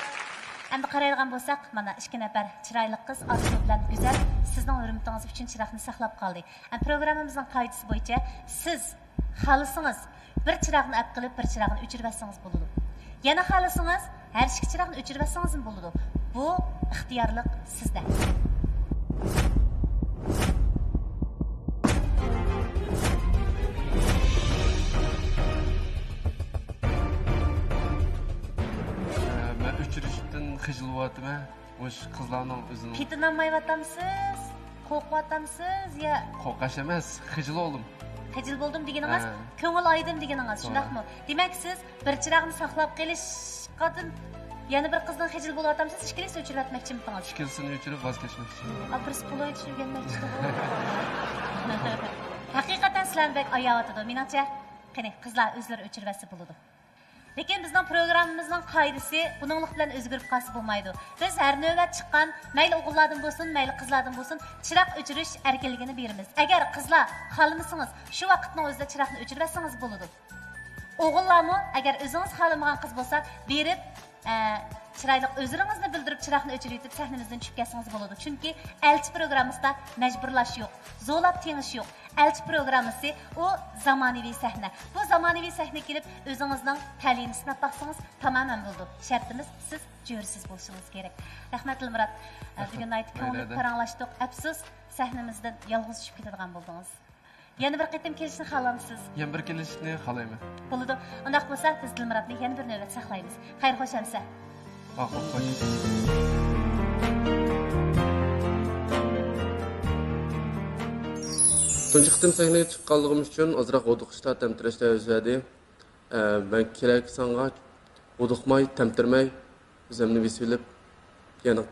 ئەمدى قارايدىغان بولساق، مانا ئىككى نەپەر چىرايلىق قىز، ئارزۇ بىلەن گۈزەل، سىزنىڭ ھۆرمىتىڭىز ئۈچۈن چىراغنى ساقلاپ قالدى. ئەمدى پروگراممىمىزنىڭ قائىدىسى بويىچە سىز خالىسىڭىز، بىر چىراغنى ئەپ قىلىپ، بىر چىراغنى ئۆچۈرۈۋەتسىڭىز بولىدۇ. يەنە خالىسىڭىز، ھەر ئىككى چىراغنى ئۆچۈرۈۋەتسىڭىزمۇ بولىدۇ. بۇ ئىختىيارلىق سىزدە. مەن ئۆچۈرۈشتىن خىجىل بولۇۋاتىمەن. مۇشۇ قىزلارنىڭ ئۆزىنىڭ پېتىنالمايۋاتامسىز؟ قورقۇۋاتامسىز يا؟ قورقاش ئەمەس، خىجىل بولدۇم. خىجىل بولدۇم دېگىنىڭىز، ھە، كۆڭۈل ئايدىم دېگىنىڭىز، ھە، شۇنداقمۇ؟ دېمەك، سىز بىر چىراغنى ساقلاپ قېلىشقادىن يەنە بىر قىزدىن خىجىل بولۇۋاتامسىز، ئىككىلىسىنى ئۆچۈرۈۋەتمەكچىمىتىڭىز؟ ئىككىلىسىنى ئۆچۈرۈپ ۋاز كەچمەكچى. ئا، بىرسى پولونىيچە ئۆگەنمەكچىدىغۇ. ھەقىقەتەن سىلەرنى بەك ئاياۋاتىدۇ، مېنىڭچە. قېنى، قىزلار ئۆزلىرى ئۆچۈرۈۋەتسە بولىدۇ. لېكىن بىزنىڭ پروگراممىمىزنىڭ قائىدىسى بۇنىڭلىق بىلەن ئۆزگىرىپ قالسا بولمايدۇ. بىز ھەر نۆۋەت چىققان، مەيلى ئوغۇللاردىن بولسۇن، مەيلى قىزلاردىن بولسۇن، چىراغ ئۆچۈرۈش ئەركىنلىكىنى بېرىمىز. ئەگەر قىزلار خالىمىسىڭىز، شۇ ۋاقىتنىڭ ئۆزىدە چىراغنى ئۆچۈرۈۋەتسىڭىز بولىدۇ. ئوغۇللارمۇ، ئەگەر ئۆزىڭىز خالىمىغان قىز بولسا، بېرىپ، ئە، چىرايلىق ئۆزرىڭىزنى بىلدۈرۈپ، چىراغنى ئۆچۈرۈۋېتىپ، سەھنىمىزدىن چۈشۈپ كەتسىڭىز بولىدۇ. چۈنكى ئەلچى پروگراممىسىدا مەجبۇرلاش يوق، زورلاپ تېڭىش يوق. ئەلچى پروگراممىسى، ئۇ زامانىۋى سەھنە. بۇ زامانىۋى سەھنىگە كېلىپ، ئۆزىڭىزنىڭ تەلىيىنى سىناپ باقسىڭىز تامامەن بولىدۇ. شەرتىمىز، سىز جۆرىسىز بولۇشىڭىز كېرەك. رەھمەت، دىلمۇرات. ئە، رەھمەت. بۈگۈن ناھايىتى كۆڭۈللۈك پاراڭلاشتۇق. ئەپسۇس، سەھنىمىزدىن يالغۇز چۈشۈپ كېتىدىغان بولدىڭىز. يەنە بىر قېتىم كېلىشنى خالامسىز؟ يەنە بىر كېلىشنى خالايمەن. بولىدۇ. ئۇنداق بولسا، بىز دىلمۇراتنى يەنە بىر نۆۋەت ساقلايمىز. خەير، خوش ئەمىسە. ماقۇل، خوش. تۇنجى قېتىم سەھنىگە چىققانلىقىم ئۈچۈن ئازراق ھودۇقۇشلار، تەمتىرەشلەر يۈز بەردى. ئە، مەن كېرەك سانغا ھودۇقماي، تەمتىرىمەي، ئۆزۈمنى بېسىۋېلىپ، يەنە